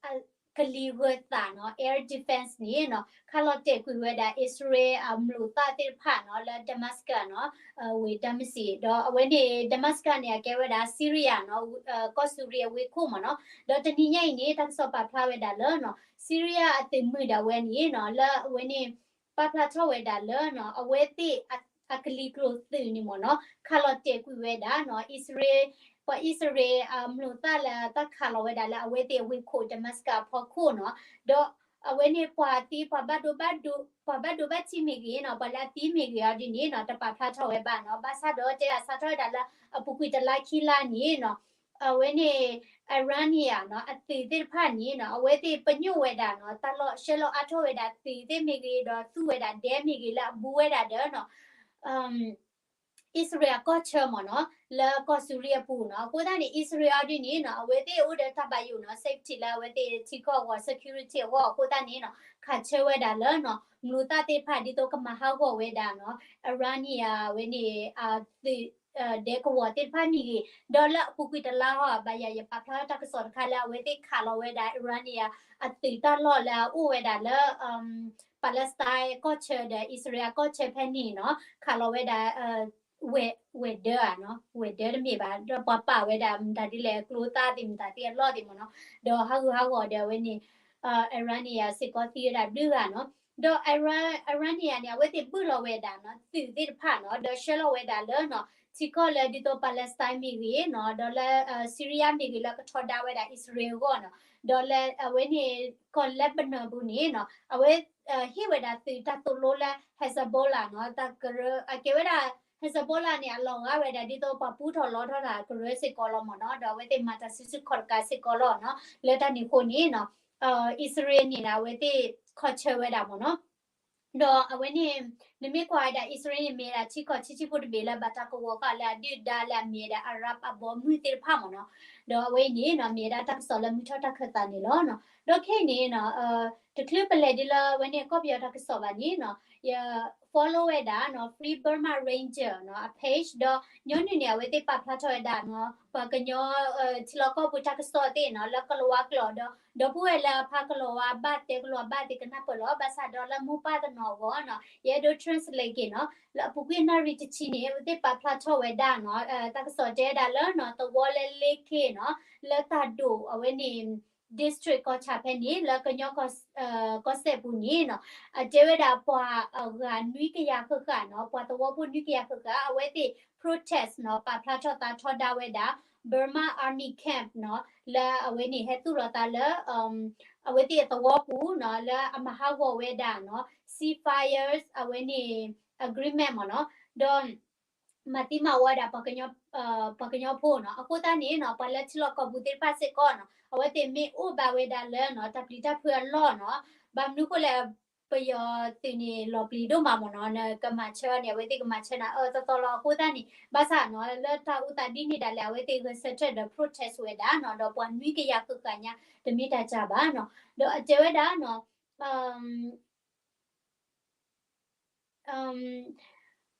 ကလံၤဂၢၤသးနီၤ air defense န့ၣ်နီၤ ခးလီၤတဲာ်ကွံာ်ဝဲဒၣ် အံၣ်စရ့လးအမျိာ်သၣ်သ့ၣ်တဖၣ်နီၤ လၢ Damascus နီၤ ဝ့ၢ် Damascus ဒီးအဝဲန့ၣ် Damascus န့ၣ် အကဲဝဲဒၣ် Syria နီၤ ကီၢ်စူၤရံအဝ့ၢ်ခိၣ်မ့ၢ်နီၤ ဒီးတနံၤညါအံၤန့ၣ် တၢ်ကစီၣ်ပာ်ဖျါဝဲဒၣ်လၢနီၤ Syria အသုးမုၢ်ဒၣ်ဝဲန့ၣ်နီၤ လၢအဝဲန့ၣ် ပာ်ဖျါထီၣ်ဝဲဒၣ်လၢနီၤ အဝဲသ့ၣ်အကလံၤကျိၤသုးန့ၣ်မ့ၢ်နီၤ ခးလီၤတဲာ်ကွံာ်ဝဲဒၣ်နီၤ အံၣ်စရ့လး ပှၤအံၣ်စရ့လးအမျိာ်သၣ်လၢတၢ်ခးလီၤဝဲဒၣ်လၢအဝဲသ့ၣ်အဝ့ၢ်ခိၣ် Damascus အဖီခိၣ်နီၤ ဒီးအဝဲန့ၣ်ပှၤသံ ပှၤဘၣ်ဒိဘၣ်ဒိ ပှၤဘၣ်ဒိဘၣ်ထံးမ့ၢ်ဂ့ၤနီၤ ပှၤလၢအသံမ့ၢ်ဂ့ၤအီၤဒ်န့ၣ်နီၤ တပာ်ဖျါထီၣ်ဝဲဘၣ်နီၤ ဘၣ်ဆၣ်ဒီးတဲဒၣ်စးထီၣ်ဝဲဒၣ်လၢ အပူၤကွံာ်တလါခံလါန့ၣ်နီၤ အဝဲန့ၣ် Iranian နီၤ အသုးသ့ၣ်တဖၣ်န့ၣ်နီၤ အဝဲသ့ၣ်ပညိၣ်ဝဲဒၣ်နီၤ တၢ်လီၢ်ဆှၢလီၤအါထီၣ်ဝဲဒၣ်သုးသ့ၣ်မ့ၢ်ဂ့ၤ ဒီးသူဝဲဒၣ်ဒဲမ့ၢ်ဂ့ၤလၢအဘူးဝဲဒၣ်ဒီးနီၤ အံၣ်စရ့လးအကီၢ်ဆၢမ့ၢ်နီၤ လၢကီၢ်စူၤရံအပူၤနီၤ အဃိသတးန့ၣ် အံၣ်စရ့လးအီၤဒ်န့ၣ်နီၤ အဝဲသ့ၣ်အိၣ်ဒီးတၢ်ဘၣ်ယိၣ်နီၤ safety လၢအဝဲသ့ၣ်ထံကီၢ်အဂီၢ် security အဂီၢ်အဃိသတးန့ၣ်နီၤ ခးဆၢဝဲဒၣ်လၢနီၤ မျိာ်သၣ်သ့ၣ်တဖၣ်ဒ်သိးကမၤဟးဂီၤဝဲဒၣ်နီၤ Iranian အဝဲန့ၣ် သုး ဒဲကဝီၤသ့ၣ်တဖၣ်မ့ၢ်ဂ့ၤ ဒီးလၢအပူၤကွံာ်တလါဟီ ဘၣ်ယၤယပာ်ဖျါထီၣ်တၢ်ကစီၣ်တခါလၢအဝဲသ့ၣ်ခးလီၤဝဲဒၣ် Iranian အသုးတၢ်လီၢ်လၢအအိၣ်ဝဲဒၣ်လၢ Palestine ကီၢ်ဆၢဒီး အံၣ်စရ့လးအကီၢ်ဆၢဖဲန့ၣ်နီၤ ခးလီၤဝဲဒၣ် ဝဲၢ်ဒၢဧါနီၤ ဝဲၢ်ဒၢတမ့ၢ်ဘၣ် ဒီးပှၤပာ်ဝဲဒၣ်မတၤဒ်လဲၣ် ကျိသၣ်သ့ၣ်မတၤသ့ၣ်အလီၢ်သ့ၣ်မ့ၢ်နီၤ ဒီးဟးဂူာ်ဟးဂီၤဒီးအဝဲန့ၣ် Iranian စ့ၢ်ကီးသံဝဲဒၣ်ဘျုးဂၤနီၤ ဒီး Iran Iranian န့ၣ် အဝဲသ့ၣ်ဘုၣ်လီၤဝဲဒၣ်နီၤ သုးသ့ၣ်တဖၣ်နီၤ ဒီးဆှၢလီၤဝဲဒၣ်လၢနီၤ ထံကီၢ်လၢဒ်သိး Palestine မ့ၢ်ဂ့ၤနီၤ ဒီးလၢ Syria မ့ၢ်ဂ့ၤလၢကထီဒါဝဲဒၣ်အံၣ်စရ့လးအဂီၢ်နီၤ ဒီးလၢအဝဲန့ၣ် ကီၢ် Lebanon ပူၤန့ၣ်နီၤ အဝဲ ဟ့ၣ်ဝဲဒၣ်သုးတၢ်သိၣ်လိလၢ Hezbollah နီၤ တၢ်ကရၢ အကဲဝဲဒၣ် Hezbollah န့ၣ် အလီၤဂာ်ဝဲဒၣ်ဒ်သိးပှၤပူထီၣ်လီထီၣ်တၢ်ကရၢစ့ၢ်ကီးလီၤမ့ၢ်နီၤ ဒီးအဝဲသ့ၣ်မၤတၢ်စုဆူၣ်ခီၣ်တကးစ့ၢ်ကီးလီၤနီၤ လၢတၢ်န့ၣ်အဃိန့ၣ်နီၤ အံၣ်စရ့လးန့ၣ် အဝဲသ့ၣ်ခီၣ်ဆၢဝဲဒၣ်မ့ၢ်နီၤ ဒီးအဝဲန့ၣ် နမ့ၢ်ကွၢ်ဝဲဒၣ်အံၣ်စရ့လးန့ၣ် မ့ၢ်ဝဲဒၣ်ထံကီၢ်ဆံးဆံးဖိတဘ့ၣ်လၢဘၣ်တၢ်ကဝီၤဃာ်လၢအဒုၣ်ဒါလၢအမ့ၢ်ဝဲဒၣ် Arab အဘီအမုၢ်သ့ၣ်တဖၣ်မ့ၢ်နီၤ ဒီးအဝဲအံၤန့ၣ်နီၤ မ့ၢ်ဝဲဒၣ်တၢ်ကစီၣ်လၢမုၢ်ထီၣ်တၢ်ခၢၣ်သးန့ၣ်လီၤနီၤ ဒီးခဲအံၤန့ၣ်နီၤ တချုးပလဲၤဒ်လၢအဝဲန့ၣ်ကီၢ်ပယီၤတၢ်ကစီၣ်ဘၣ်န့ၣ်နီၤ ယ follow ဝဲဒၣ်နီၤ Free Burma Ranger နီၤ အ page ဒီးညီနုၢ်န့ၣ် အဝဲသ့ၣ်ပာ်ဖျါထီၣ်ဝဲဒၣ်နီၤ ပှၤကညီ ထံလီၢ်ကီၢ်ပူၤတၢ်ကစီၣ်သ့ၣ်နီၤ လၢကလၤဝါကျိာ်ဒီး ဒီပုၢ်ဝဲၢ်လၢအဖးကလၤဝါဘၣ်တဲကလၤဝါဘၣ်သ့ၣ်ကနၢ်ပၢၢ်လီၤ ဘၣ်ဆၣ်ဒီးလၢမိၢ်ပၢ်တနီၤအဂီၢ်နီၤ ယအဲၣ်ဒိး translate က့ၤနီၤ လၢအပူၤကွံာ်နၣ်ရံၣ်တဆံန့ၣ် အဝဲသ့ၣ်ပာ်ဖျါထီၣ်ဝဲဒၣ်နီၤ တၢ်ကစီၣ်တဲဝဲဒၣ်လၢနီၤ သဝီလၢလ့ခ့နီၤ လၢတၢ်ဒိၣ်အဝဲန့ၣ် district ကီၢ်ဆၣ်ဖဲန့ၣ် လၢကညီကီၢ်စဲၣ်ပူၤန့ၣ်နီၤ အတဲဝဲဒၣ်ပှၤအဂၤနွံကယၤဃၣ်ဃၣ်နီၤ ပှၤသဝီဖိနွံကယၤဃၣ်ဃၣ် အဝဲသ့ၣ် protest နီၤ ပာ်ဖျါထီၣ်သးထီဒါဝဲဒၣ် Burma Army Camp နီၤ လၢအဝဲန့ၣ်ဟဲသူၣ်လီၤသးလၢ အဝဲသ့ၣ်အသဝီပူၤနီၤ လၢအမၤဟးဂီၤဝဲဒၣ်နီၤ ceasefires အဝဲန့ၣ် agreement မ့ၢ်နီၤ ဒီး မၤသံမၤဝီဝဲဒၣ် ပှၤကညီဖိနီၤ အဃိသတးန့ၣ်နီၤ ပှၤလၢထံလီၢ်ကီၢ်ပူၤသ့ၣ်တဖၣ်စ့ၢ်ကီးနီၤ အဝဲသ့ၣ်မ့ၢ်အိၣ်ဘၣ်ဝဲဒၣ်လၢနီၤ တၢ်ပျံၤတၢ်ဖုးအလီၢ်နီၤ ဘၣ်မနုၤဃိလဲၣ် ပယီၤသုးန့ၣ် လီၤပျံၤဒိၣ်မးမ့ၢ်နီၤ နကမၤဆၢန့ၣ် အဝဲသ့ၣ်ကမၤဆၢနၤအၢသီသီလီၤ အဃိသတးန့ၣ် ဘၣ်ဆၣ်နီၤ လၢတၢ်အိၣ်သးဒ်န့ၣ်ဒၣ်လဲာ် အဝဲသ့ၣ်ဂဲၤဆၢထၢၣ်ဒီး protest ဝဲဒၣ်နီၤ ဒီးပှၤနွံကယၤဃၣ်ဃၣ်ညါ တမ့ၢ်တၢ်စှၤဘၣ်နီၤ ဒီးအတဲဝဲဒၣ်နီၤ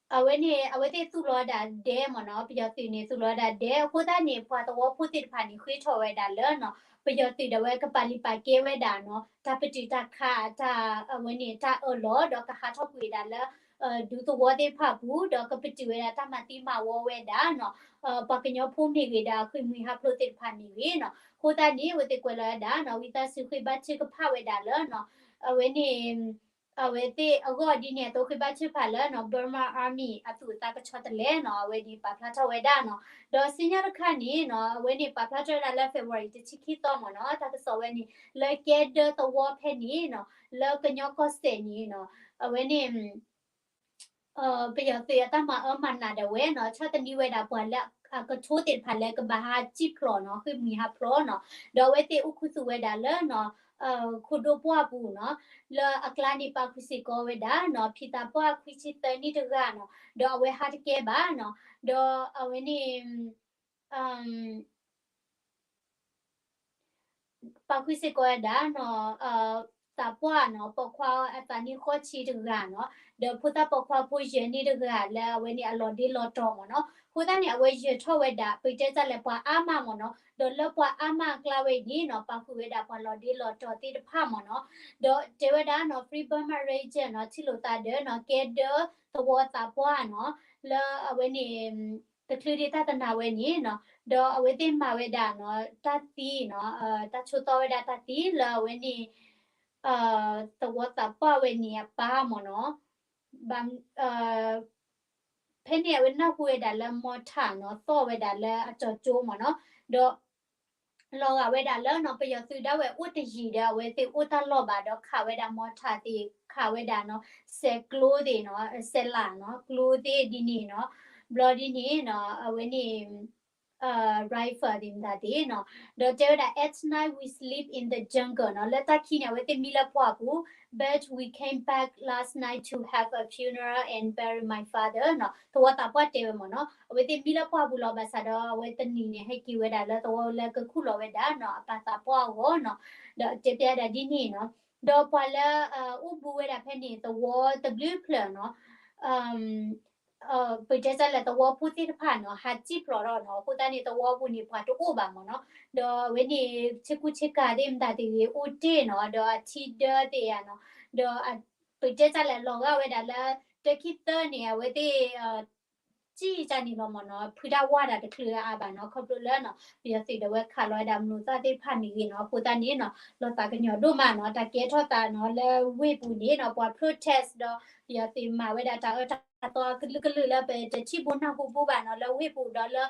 အဝဲန့ၣ် အဝဲသ့ၣ်သူၣ်လီၤဝဲဒၣ်ဒဲမ့ၢ်နီၤ ပယီၤသုးန့ၣ် သူၣ်လီၤဝဲဒၣ်ဒဲ အဃိသတးန့ၣ် ပှၤသဝီဖိသ့ၣ်တဖၣ်န့ၣ် ဃ့ထီၣ်ဝဲဒၣ်လၢနီၤ ပယီၤသုးဒၣ်ဝဲကပာ်လုၢ်ပာ်ကဲဝဲဒၣ်နီၤ တၢ်ပတုာ်တၢ်ခး တၢ်အဝဲန့ၣ် တၢ်အၢၣ်လီၤ ဒီးကဟးထီၣ်ကွံာ်ဝဲဒၣ်လၢ ဒူသဝီသ့ၣ်တဖၣ်အပူၤ ဒီးကပတုာ်ဝဲဒၣ်တၢ်မၤသံမၤဝီဝဲဒၣ်နီၤ ပှၤကညီဖိမ့ၢ်ဂ့ၤဒီး အဃ့ၢ်မှံဟးဖျိးသ့ၣ်တဖၣ်မ့ၢ်ဂ့ၤနီၤ အဃိသတးန့ၣ် အဝဲသ့ၣ်ကွဲးလီၤဝဲဒၣ်နီၤ ဝံသးစူၤဃ့ဘါထုကဖၣ်ဝဲဒၣ်လၢနီၤ အဝဲန့ၣ် အဝဲသ့ၣ်အဂီၢ်ဒ်န့ၣ်အသိး ဃ့ဘါထုကဖၣ်လၢနီၤ Burma Army အသူၣ်အသးကဆီတလဲနီၤ အဝဲန့ၣ်ပာ်ဖျါထီၣ်ဝဲဒၣ်နီၤ ဒီးစံၣ်ညီၣ်တခါန့ၣ်နီၤ အဝဲန့ၣ်ပာ်ဖျါထီၣ်ဝဲဒၣ်လၢ February တဆံခံသီမ့ၢ်နီၤ တၢ်ကစီၣ်ဝဲန့ၣ် လၢကဲဒၢသဝီဖဲန့ၣ်နီၤ လၢကညီကီၢ်စဲၣ်န့ၣ်နီၤ အဝဲန့ၣ် ပယီၤသုးအတၢ်မၤအၢမၤနးဒၣ်ဝဲနီၤ ဆီၣ်သနံးဝဲဒၣ်ပှၤလၢအကထိသ့ၣ်တဖၣ်လၢကဘၣ်ဟးစံၣ်ဖျိးနီၤ ဃ့ၢ်မှံဟးဖျိးနီၤ ဒီးအဝဲသ့ၣ်အိၣ်ခူသူၣ်ဝဲဒၣ်လၢနီၤ ခိၣ်ဒိၣ်ပှၢ်ပူၤနီၤ လၢအကျါန့ၣ်ပာ်ဃုာ်စ့ၢ်ကီးဝဲဒၣ်နီၤ ဖံသးပှၢ်ခွံဆံသၢနံၣ်တဂၤနီၤ ဒီးအဝဲဟးတကဲဘၣ်နီၤ ဒီးအဝဲန့ၣ် ပာ်ဃုာ်စ့ၢ်ကီးဝဲဒၣ်နီၤ သးပှၢ်နီၤ ပိာ်ခွါအသးနံၣ်ဃိးဆံတဂၤနီၤ ဒီးဖိသၣ်ပိာ်ခွါဖိယဲၢ်နံၣ်တဂၤလၢအဝဲန့ၣ်အလီၤဒ့လီၤတီၤမ့ၢ်နီၤ အဃိသတးန့ၣ် အဝဲယၢၤထီၣ်ဝဲဒၣ် ပတဲတၢ်လဲၣ်ပှၤအါမးမ့ၢ်နီၤ ဒီးလၢပှၤအါမးအကျါဝဲအံၤန့ၣ်နီၤ ပာ်ဃုာ်ဝဲဒၣ်ပှၤလီၤဒ့လီၤတီၤသ့ၣ်တဖၣ်မ့ၢ်နီၤ ဒီးတဲဝဲဒၣ်နီၤ Free Burma Ranger နီၤ ထံၣ်လိာ်သးဒီးနီၤ ကဲဒၢသဝီသးပှၢ်နီၤ လၢအဝဲန့ၣ် တချုးဒံးတၢ်တနၤဝဲန့ၣ်နီၤ ဒီးအဝဲသ့ၣ်မၤဝဲဒၣ်နီၤ တၢ်သံနီၤ တၢ်ဆိးသီဝဲဒၣ်တၢ်သံလၢအဝဲန့ၣ် သဝီသးပှၢ်ဝဲန့ၣ်အပၢ်မ့ၢ်နီၤ ဖဲန့ၣ်အဝဲနၢ်ဟူဝဲဒၣ်လၢ mortar နီၤ သီၣ်ဝဲဒၣ်လၢအကၠီၤကၠိမ့ၢ်နီၤ ဒီး လီၤဂာ်ဝဲဒၣ်လၢနီၤ ပယီၤသုးဒၣ်ဝဲအိၣ်တယံၤဒီး အဝဲသ့ၣ်အိၣ်တၢ်လီၢ်ဘၣ်ဒီးခးဝဲဒၣ် mortar သ့ၣ် ခးဝဲဒၣ်နီၤ စဲးကျိသ့ၣ်နီၤ စဲးလးနီၤ ကျိသ့ၣ်ဒ်န့ၣ်နီၤ ဘျီဒ်န့ၣ်နီၤ အဝဲန့ၣ် rifle သ့ၣ်မတၤသ့ၣ်နီၤ ဒီးတဲဝဲဒၣ် at night we sleep in the jungle နီၤ လၢတၢ်ခံးန့ၣ် အဝဲသ့ၣ်မံလၢပှၢ်ပူၤ but we came back last night to have a funeral and bury my father နီၤ သဝီသးပှၢ်တဲဝဲမ့ၢ်နီၤ အဝဲသ့ၣ်မံလၢပှၢ်ပူၤလီၤ ဘၣ်ဆၣ်ဒီးအဝဲတနံၤန့ၣ် ဟဲက့ၤဝဲဒၣ်လၢသဝီလၢကခူၣ်လီၤဝဲဒၣ်နီၤ အပၢ်သးပှၢ်အဂီၢ်နီၤ ဒီးတဲပျဲဒၣ်ဒ်န့ၣ်နီၤ ဒီးပှၤလၢ အိၣ်ဘူးဝဲဒၣ်ဖဲန့ၣ် သဝီတဘျုးဖျၢၣ်နီၤ ပတဲတၢ်လဲၣ် သဝီဖိသ့ၣ်တဖၣ်နီၤ ဟးစံၣ်ဖျိးထီၣ်နီၤ အဃိသတးန့ၣ် သဝီပူၤန့ၣ် ပှၤတအိၣ်ဘၣ်မ့ၢ်နီၤ ဒီးအဝဲန့ၣ် ဆ့ကူဆ့ကၤသ့ၣ်မတၤသ့ၣ်ဂ့ၤ အိၣ်တ့ၢ်နီၤ ဒီးအထံဒၢသ့ၣ်ဧါနီၤ ဒီး ပတဲတၢ်လဲၣ် လီၤဂာ်ဝဲဒၣ်လၢ တခံသၢန့ၣ် အဝဲသ့ၣ် စံၣ်တၢ်န့ၣ်လီၤမ့ၢ်နီၤ ဖုတၢ်ဝါဒၣ်တချုးအါဘၣ်နီၤ ခီဖျိလၢနီၤ ပယီၤသုးဒၣ်ဝဲခးလီၤဝဲဒၣ်မလိာ်သၣ်သ့ၣ်တဖၣ်မ့ၢ်ဂ့ၤနီၤ အဃိသတးန့ၣ်နီၤ လီၤသးကညီၤဒိၣ်မးနီၤ တၢ်ကဲထီၣ်သးနီၤ လၢဝ့ၢ်ပူၤန့ၣ်နီၤ ပှၤ protest ဒီး ပယီၤသုးမၤဝဲဒၣ်တၢ်အၢတၢ်သီကလုာ်ကလုာ်လၢပတထံၣ်ဘိနၢ်ဟူဘိဘၣ်နီၤ လၢဝ့ၢ်ပူၤဒီးလၢ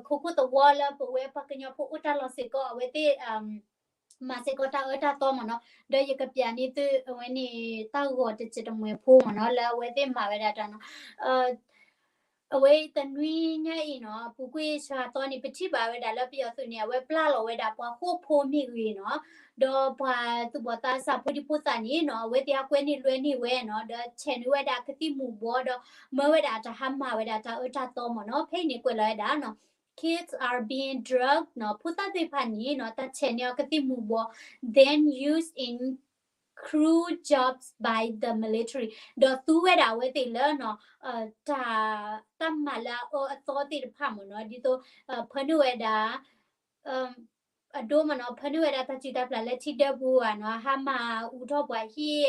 ခိခိၣ်သဝီလၢပဝဲပှၤကညီဖိအိၣ်တၢ်လီၢ်စ့ၢ်ကီး အဝဲသ့ၣ် မၤစ့ၢ်ကီးတၢ်အၢတၢ်သီမ့ၢ်နီၤ ဒီးယကပျးန့ၢ်သုအဝဲန့ၣ် တၢ်ဂီၤတစဲးတမှဲၤဖိမ့ၢ်နီၤ လၢအဝဲသ့ၣ်မၤဝဲဒၣ်တၢ်နီၤ အဝဲတနွံညါအံၤနီၤ အပူၤကွံာ်စှၤသီန့ၣ် ပထံၣ်ဘၣ်ဝဲဒၣ်လၢပယီၤသုးန့ၣ် အဝဲပျၢ်လီၤဝဲဒၣ်ပှၤဃိာ်ဖိမ့ၢ်ဂ့ၤနီၤ ဒီးပှၤသူၣ်ဘီၣ်သးစၢ်ဖိဒံဖိသၣ်န့ၣ်နီၤ အဝဲသ့ၣ်အကွဲန့ၢ်လွဲန့ၢ်ဝဲနီၤ ဒီးဆဲးန့ၢ်ဝဲဒၣ်ကသံၣ်မူၤဘှီးဒီး မၢဝဲဒၣ်တၢ်ဟါမၢ်ဝဲဒၣ်တၢ်အၢတၢ်သီမ့ၢ်နီၤ ဖဲအံၤန့ၣ်ကွဲးလီၤဝဲဒၣ်နီၤ kids are being drugged နီၤ ဖိသၣ်သ့ၣ်တဖၣ်န့ၣ်နီၤ တၢ်ဆဲးန့ၢ်အီၤကသံၣ်မူၤဘှီး then used in cruel jobs by the military ဒီးသူဝဲဒၣ်အဝဲသ့ၣ်လၢနီၤ တၢ် တၢ်မၤလၢအအၢအသီသ့ၣ်တဖၣ်မ့ၢ်နီၤ ဒ်သိး ဖၢနုာ်ဝဲဒၣ် အဒိမ့ၢ်နီၤ ဖၢနုာ်ဝဲဒၣ်တၢ်စုၣ်တၢ်ပျၢ်လၢထံဒၢပူၤဧါနီၤ ဟါမၢ်အူထီၣ်ပှၤဟံၣ်ဧါနီၤ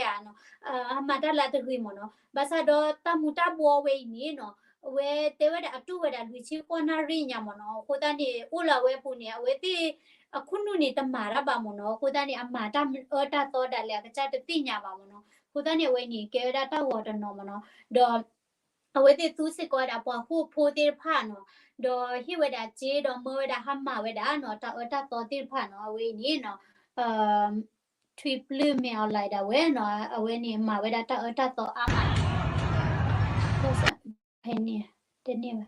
ဟါမၢ်တၢ်လၢတဂ့ၤမ့ၢ်နီၤ ဘၣ်ဆၣ်ဒီးတၢ်မူၤတၢ်ဘှီးဝဲအံၤန့ၣ်နီၤ အဝဲတဲဝဲဒၣ်အတူၢ်ဝဲဒၣ်လွံၢ်ဆံဃိးနၣ်ရံၣ်ညါမ့ၢ်နီၤ အဃိသတးန့ၣ် အိၣ်လၢအဝဲအပူၤန့ၣ် အဝဲသ့ၣ် အခိၣ်နူာ်န့ၣ် တမၤတၢ်ဘၣ်မ့ၢ်နီၤ အဃိသတးန့ၣ် အမၤတၢ်အၢတၢ်သီဒၣ်လဲာ် အကစၢ်တသ့ၣ်ညါဘၣ်မ့ၢ်နီၤ အဃိသတးန့ၣ် အဝဲန့ၣ် ကဲဝဲဒၣ်တၢ်ဂီၤတနီၤမ့ၢ်နီၤ ဒီး အဝဲသ့ၣ်သူစ့ၢ်ကီးဝဲဒၣ်ပှၤဃိာ်ဖိသ့ၣ်တဖၣ်နီၤ ဒီးဟ့ၣ်ဝဲဒၣ်စ့ဒီးမၢဝဲဒၣ်ဟါမၢ်ဝဲဒၣ်နီၤ တၢ်အၢတၢ်သီသ့ၣ်တဖၣ်နီၤ အဝဲအံၤန့ၣ်နီၤ ထွံၣ်ပျုၢ်မဲာ်အီၣ်လဲၣ်ဒၣ်ဝဲနီၤ အဝဲန့ၣ်မၤဝဲဒၣ်တၢ်အၢတၢ်သီအါမး ဖဲန့ၣ် တန့ၢ်ဘၣ် ဝ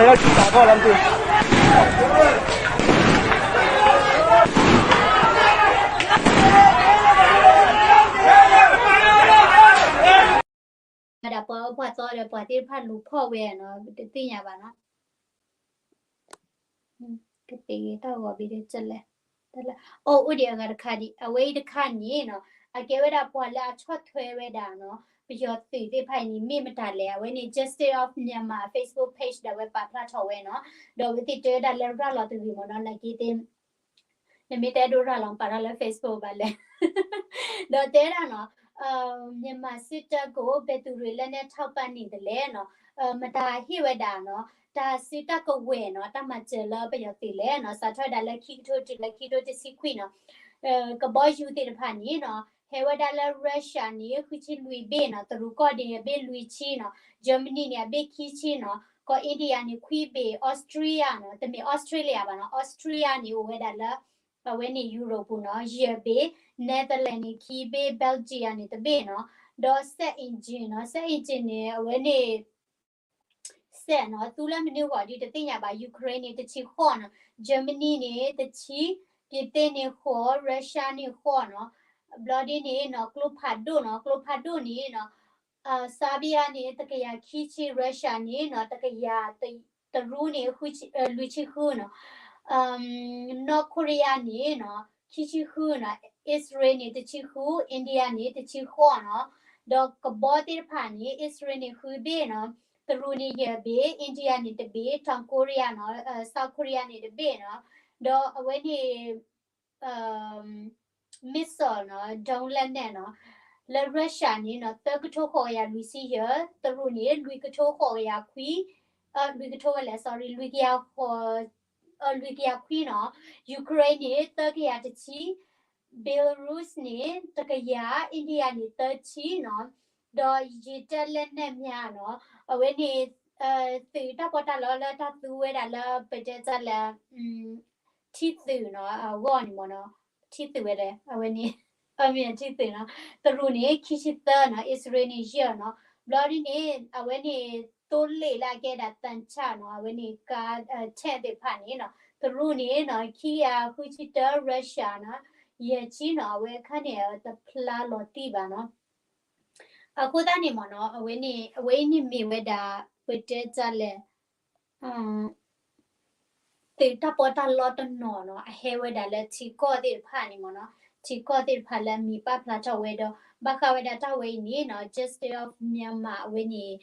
ဲဒၣ်ပှၤအၢပှၤသီဒီးပှၤသ့ၣ်တဖၣ်လူၤဖီၣ်ဝဲနီၤ တသ့ၣ်ညါဘၣ်နီၤ ကသ့ၣ်ဂ့ၤတၢ်ဂီၤဘ့ၣ်ဒ်လဲၣ် တၢ်လၢ အိၣ်အိၣ်ဒံးအဂၤတခါဒံး အဝဲအံၤတခါန့ၣ်နီၤ အကဲဝဲဒၣ်ပှၤလၢအဆီၣ်ထွဲဝဲဒၣ်နီၤ ပယီၤသုးသ့ၣ်တဖၣ်အံၤန့ၣ် မ့ၢ်မတၤလဲၣ်. အဝဲန့ၣ် Justice of Myanmar Facebook page ဒီးအဝဲပာ်ဖျါထီၣ်ဝဲနီၤ, ဒီးအဝဲသ့ၣ်တဲဝဲဒၣ်လၢရၤလီၤတဂ့ၤမ့ၢ်နီၤ, နာ်က့သ့ၣ် နမ့ၢ်တဲဒိရၤလီၤ ပာ်ထီၣ်လၢ Facebook ဘၣ်လဲၣ်. ဒီးတဲဒၣ်နီၤ မြန်မာစစ်တပ်ကို ဘယ်သူတွေ လက်နက်ထောက်ပံ့နေသလဲနီၤ, မတၤဟ့ၣ်ဝဲဒၣ်နီၤ တၢ်စုတၢ်ကဝဲၤနီၤ တၢ်မၤစၢၤလၢပယီၤသုးလဲၣ်နီၤ, စးထီၣ်ဝဲဒၣ်လၢခံကထိတုၤလၢခံကထိတဆံခွံနီၤ, ကဘီယူၤသ့ၣ်တဖၣ်န့ၣ်နီၤ ဟဲဝဲဒၣ်လၢ Russia န့ၣ် ဃုဆံလွံၢ်ဘ့ၣ်နီၤ, တရူးကီၢ်န့ၣ် အဘ့ၣ်လွံၢ်ဆံနီၤ, Germany န့ၣ် အဘ့ၣ်ခံဆံနီၤ, ကီၢ် India န့ၣ် ခွံဘ့ၣ်, Austria နီၤ, တမ့ၢ် Australia ဘၣ်နီၤ, Austria န့ၣ် အိၣ်ဝဲဒၣ်လၢ အဝဲန့ၣ် Europe ပူၤနီၤ, ယဲၢ်ဘ့ၣ်, Netherlands န့ၣ် ခံဘ့ၣ်, Belgium န့ၣ် တဘ့ၣ်နီၤ, ဒီး စက်အင်ဂျင်နီၤ, စက်အင်ဂျင်န့ၣ် အဝဲန့ၣ် စက်နီၤ သူလၢမနုၤဂီၢ်ဒ်တသ့ၣ်ညါဘၣ်, Ukraine န့ၣ် တဆံဃိးနီၤ, Germany န့ၣ် တဆံ, ပြင်သစ် န့ၣ် ဃိး, Russia န့ၣ် ဃိးနီၤ, ဘျီဒ်န့ၣ်နီၤ ကျိဖးဒိၣ်နီၤ, ကျိဖးဒိၣ်န့ၣ်နီၤ Serbia န့ၣ် တကယၤခံဆံ, Russia န့ၣ်နီၤ တကယၤ, တရူးန့ၣ် လွံၢ်ဆံဃုနီၤ, North Korea န့ၣ်နီၤ ခံဆံဃုနီၤ, Israel န့ၣ် တဆံဃု, India န့ၣ် တဆံဃိးနီၤ, ဒီးကဘီသ့ၣ်တဖၣ်န့ၣ် Israel န့ၣ် ဃုဘ့ၣ်နီၤ, တရူးန့ၣ် ယဲၢ်ဘ့ၣ်, India န့ၣ် တဘ့ၣ်, တောင်ကိုရီးယားနီၤ, South Korea န့ၣ် တဘ့ၣ်နီၤ, ဒီးအဝဲန့ၣ် missile နီၤ, drone လက်နက်နီၤ, လၢ Russia န့ၣ်နီၤ သၢကထိဃိးကယၤလွံၢ်ဆံယဲၢ်, တရူးန့ၣ် လွံၢ်ကထိဃိးကယၤခွံ, လွံၢ်ကထိဝဲလဲၣ်, sorry, လွံၢ်ကယၤဃိး, လွံၢ်ကယၤခွံနီၤ, Ukraine န့ၣ် သၢကယၤတဆံ, Belarus န့ၣ် တကယၤ, India န့ၣ် သၢဆံနီၤ, ဒီးရေတပ်လက်နက်များနီၤ, အဝဲန့ၣ် သုးတၢ်ပီးတၢ်လီလၢတၢ်သူဝဲဒၣ်လၢ ပတဲတၢ်လဲၣ် ထံသုးနီၤ အဂီၢ်န့ၣ်မ့ၢ်နီၤ, ထံသုးဝဲလဲၣ်, အဝဲန့ၣ် အမ့ၢ်ထံသုးနီၤ, တရူးန့ၣ် ခံဆံသၢနီၤ, Israel န့ၣ် ယဲၢ်နီၤ, ဘျီဒ်န့ၣ် အဝဲန့ၣ် သိလ့ၣ်လၢအကဲဒၣ် သံချပ်နီၤ, အဝဲန့ၣ် ကါ tank သ့ၣ်တဖၣ်န့ၣ်နီၤ, တရူးန့ၣ်နီၤ ခံကယၤဃုဆံတၢ, Russia နီၤ ယဲၢ်ဆံနီၤ, အဝဲအခါန့ၣ် တဖျါလီၤတံၢ်ဘၣ်နီၤ. အဃိသတးန့ၣ်မ့ၢ်နီၤ အဝဲန့ၣ် အဝဲအံၤန့ၣ်မ့ၢ်ဝဲဒၣ် ပတဲတၢ်လဲၣ် သုးတၢ်ပီးတၢ်လီတနီၤနီၤ အဟဲဝဲဒၣ်လၢထံကီၢ်သ့ၣ်တဖၣ်န့ၣ်မ့ၢ်နီၤ, ထံကီၢ်သ့ၣ်တဖၣ်လၢအမံၤပာ်ဖျါထီၣ်ဝဲဒီး ဘၣ်ဃးဝဲဒၣ်တၢ်ဝဲအံၤန့ၣ်နီၤ Justice of Myanmar အဝဲန့ၣ်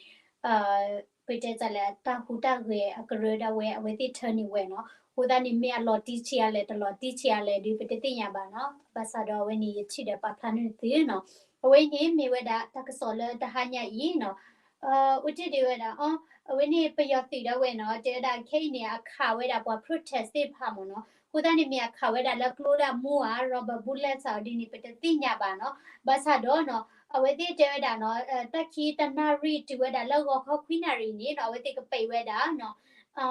ပတဲတၢ်လဲၣ် တၢ်ဟူးတၢ်ဂဲၤအကရၢဒၣ်ဝဲ အဝဲသ့ၣ်ထၢန့ၢ်ဝဲနီၤ. အဃိသတးန့ၣ် မ့ၢ်အလီၤတံၢ်ဆံးအါလဲၣ် တလီၤတံၢ်ဆံးအါလဲၣ်ဒုး ပတသ့ၣ်ညါဘၣ်နီၤ. ဘၣ်ဆၣ်ဒီးအဝဲန့ၣ် ယထံၣ်ဒီးပာ်ဖျါန့ၢ်သုနီၤ. အဝဲန့ၣ်မ့ၢ်ဝဲဒၣ်တၢ်ကစီၣ်လၢတဟါညါအံၤနီၤ အိၣ်တ့ၢ်ဒံးဝဲဒၣ် အဝဲန့ၣ်ပယီၤသုးဒၣ်ဝဲနီၤ တဲဝဲဒၣ်ခဲအံၤန့ၣ် အခးဝဲဒၣ်ပှၤ protest သ့ၣ်တဖၣ်မ့ၢ်နီၤ. အဃိသတးန့ၣ် မ့ၢ်အခးဝဲဒၣ်လၢကျိဒၣ်မူဧါ rubber bullet ဧါဒ်န့ၣ် ပတသ့ၣ်ညါဘၣ်နီၤ. ဘၣ်ဆၣ်ဒီးနီၤ အဝဲသ့ၣ်တဲဝဲဒၣ်နီၤ တၢ်ခံတနၣ်ရံၣ်တုၤဝဲဒၣ်လၢဂီၤခီခွံနၣ်ရံၣ်န့ၣ်နီၤ အဝဲသ့ၣ်ကပိတ်ဝဲဒၣ်နီၤ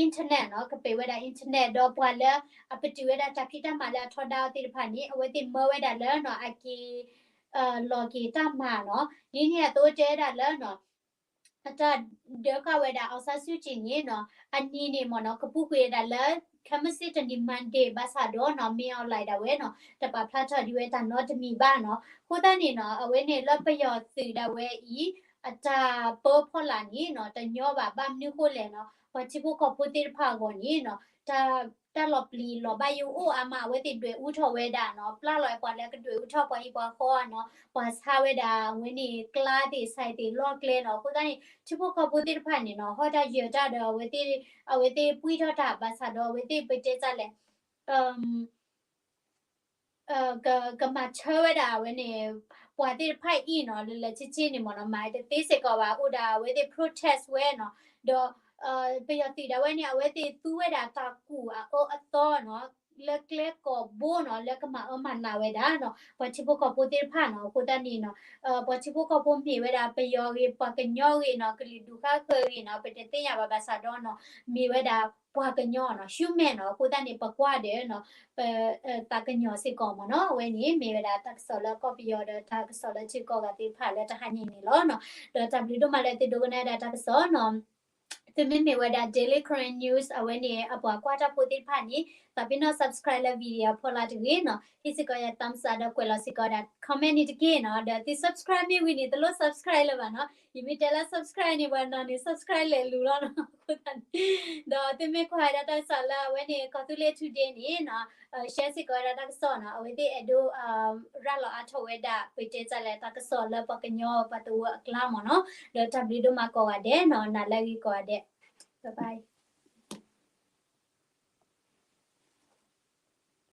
internet နီၤ ကပိတ်ဝဲဒၣ် internet ဒီးပှၤလၢ အပတုာ်ဝဲဒၣ်တၢ်ဖံးတၢ်မၤလၢအထီဒါသ့ၣ်တဖၣ်န့ၣ် အဝဲသ့ၣ်မၢဝဲဒၣ်လၢနီၤ အက့ၤ လီၤက့ၤတၢ်မၤနီၤ. ဒ်န့ၣ်အသိးတဲဝဲဒၣ်လၢနီၤ အတၢ်ဒၢဃာ်ဝဲဒၣ် အောင်ဆန်းစုကြည် န့ၣ်နီၤ အနံၤန့ၣ်မ့ၢ်နီၤ ကပူၤကွံာ်ဝဲဒၣ်လၢ ခဲမုၢ်ဆ့ၣ်တနံၤ Monday ဘၣ်ဆၣ်ဒီးနီၤ မင်းအောင်လှိုင် ဒၣ်ဝဲနီၤ တပာ်ဖျါထီၣ်ဒံးဝဲတၢ်နီတမံၤဘၣ်နီၤ. အဃိသတးန့ၣ်နီၤ အဝဲန့ၣ်လၢပယီၤသုးဒၣ်ဝဲအံၤ အတၢ်ပၢဖီလာ်န့ၣ်နီၤ တညီဘၣ် ဘၣ်မနုၤဃိလဲၣ်နီၤ ပှၤထံဖိကီၢ်ဖိသ့ၣ်တဖၣ်အဂီၢ်န့ၣ်နီၤ တၢ် တၢ်လီၤပျံၤလီၤဘၣ်ယိၣ်အိၣ်အါမး အဝဲသ့ၣ်ဒွဲၣ်အူထီၣ်ဝဲဒၣ်နီၤ ပျၢ်လီၤပှၤလၢကဒွဲၣ်အူထီၣ်ပှၤဟံၣ်ပှၤဃီနီၤ ပှၤဆါဝဲဒၣ် အဝဲန့ၣ် ကျားသ့ၣ် ဆိုင်သ့ၣ် လီၢ်ကျဲနီၤ. အဃိသတးန့ၣ် ထံဖိကီၢ်ဖိသ့ၣ်တဖၣ်န့ၣ်နီၤ ဟီၣ်တၢ်ယၢၤတၢ်ဒီး အဝဲသ့ၣ် အဝဲသ့ၣ်ပှံၢ်ထီၣ်တၢ် ဘၣ်ဆၣ်ဒီး အဝဲသ့ၣ်ပတဲတၢ်လဲၣ် ကမၤဆၢဝဲဒၣ်အဝဲန့ၣ် ပှၤသ့ၣ်တဖၣ်အံၤနီၤ လၢလၢဆ့ဆ့န့ၣ်မ့ၢ်နီၤ မၤတသ့စ့ၢ်ကီးဘၣ် အိၣ်ဒၣ်အဝဲသ့ၣ် protest ဝဲနီၤ ဒီး ပယီၤသုးဒၣ်ဝဲန့ၣ် အဝဲသ့ၣ်သူဝဲဒၣ်တၢ်ကူၣ်အအၢအသီနီၤ လၢကျဲကိးဘိနီၤ လၢကမၤအၢမၤနးဝဲဒၣ်နီၤ ပှၤထံဖိကီၢ်ဖိသ့ၣ်တဖၣ်နီၤ. အဃိသတးန့ၣ်နီၤ ပှၤထံဖိကီၢ်ဖိမ့ၢ်ဝဲဒၣ် ပယီၤဂ့ၤ ပှၤကညီဂ့ၤနီၤ ကလုာ်ဒူၣ်ဃါဃၢၤဂ့ၤနီၤ ပတသ့ၣ်ညါဘၣ်ဘၣ်ဆၣ်ဒီးနီၤ မ့ၢ်ဝဲဒၣ်ပှၤကညီနီၤ human နီၤ. အဃိသတးန့ၣ် ပကွၢ်ဒီးနီၤ ပသးကညီၤစ့ၢ်ကီးမ့ၢ်နီၤ. အဝဲန့ၣ် မ့ၢ်ဝဲဒၣ်တၢ်ကစီၣ်လၢကီၢ်ပယီၤဒီး တၢ်ကစီၣ်လၢထံကီၢ်ဂၤသ့ၣ်တဖၣ်လၢတဟါညါအံၤန့ၣ်လီၤနီၤ. ဒီးတၢ်ဘျုးဒိၣ်မးလၢသုဒိကနၣ်ဝဲဒၣ်တၢ်ကစီၣ်နီၤ. သုမ့မ့ၢ်ဝဲဒၣ် Daily Karen News အဝဲန့ၣ် အပှၤကွၢ်တၢ်ဖိသ့ၣ်တဖၣ်န့ၣ် သးပ့ၤနီၣ် subscribe လၢ video အဖီလာ်တဂ့ၤနီၤ, ဟ့ၣ်စ့ၢ်ကီးယၤ thumbs up ဒီးကွဲးလီၤစ့ၢ်ကီးဒၣ် comment န့ၣ်တက့ၢ်နီၤ, ဒီးသု subscribe မ့ၢ်ဝံၤန့ၣ် တလိၣ် subscribe လၢၤဘၣ်နီၤ, ယမ့ၢ်တဲလၢ subscribe န့ၣ် ပှၤနီၤန့ၣ် subscribe လဲၤလူၤလီၤနီၤ, အဃိသတးန့ၣ် ဒီးသုမ့ၢ်ကွၢ်ဝဲဒၣ်တၢ်ကစီၣ်လၢအဝဲန့ၣ် ကီၢ်သူလ့ၤ Today န့ၣ်နီၤ, share စ့ၢ်ကီးဝဲဒၣ်တၢ်ကစီၣ်နီၤ, အဝဲသ့ၣ်အဲၣ်ဒိး ရၤလီၤအါထီၣ်ဝဲဒၣ် ပတဲတၢ်လဲၣ် တၢ်ကစီၣ်လၢပှၤကညီပှၤသဝီအကျါမ့ၢ်နီၤ, ဒီးတၢ်ဘျုးဒိၣ်မးကိးဂၤဒဲးနီၤ, နၤလၢအဂ့ၤကိးဂၤဒဲး, bye bye.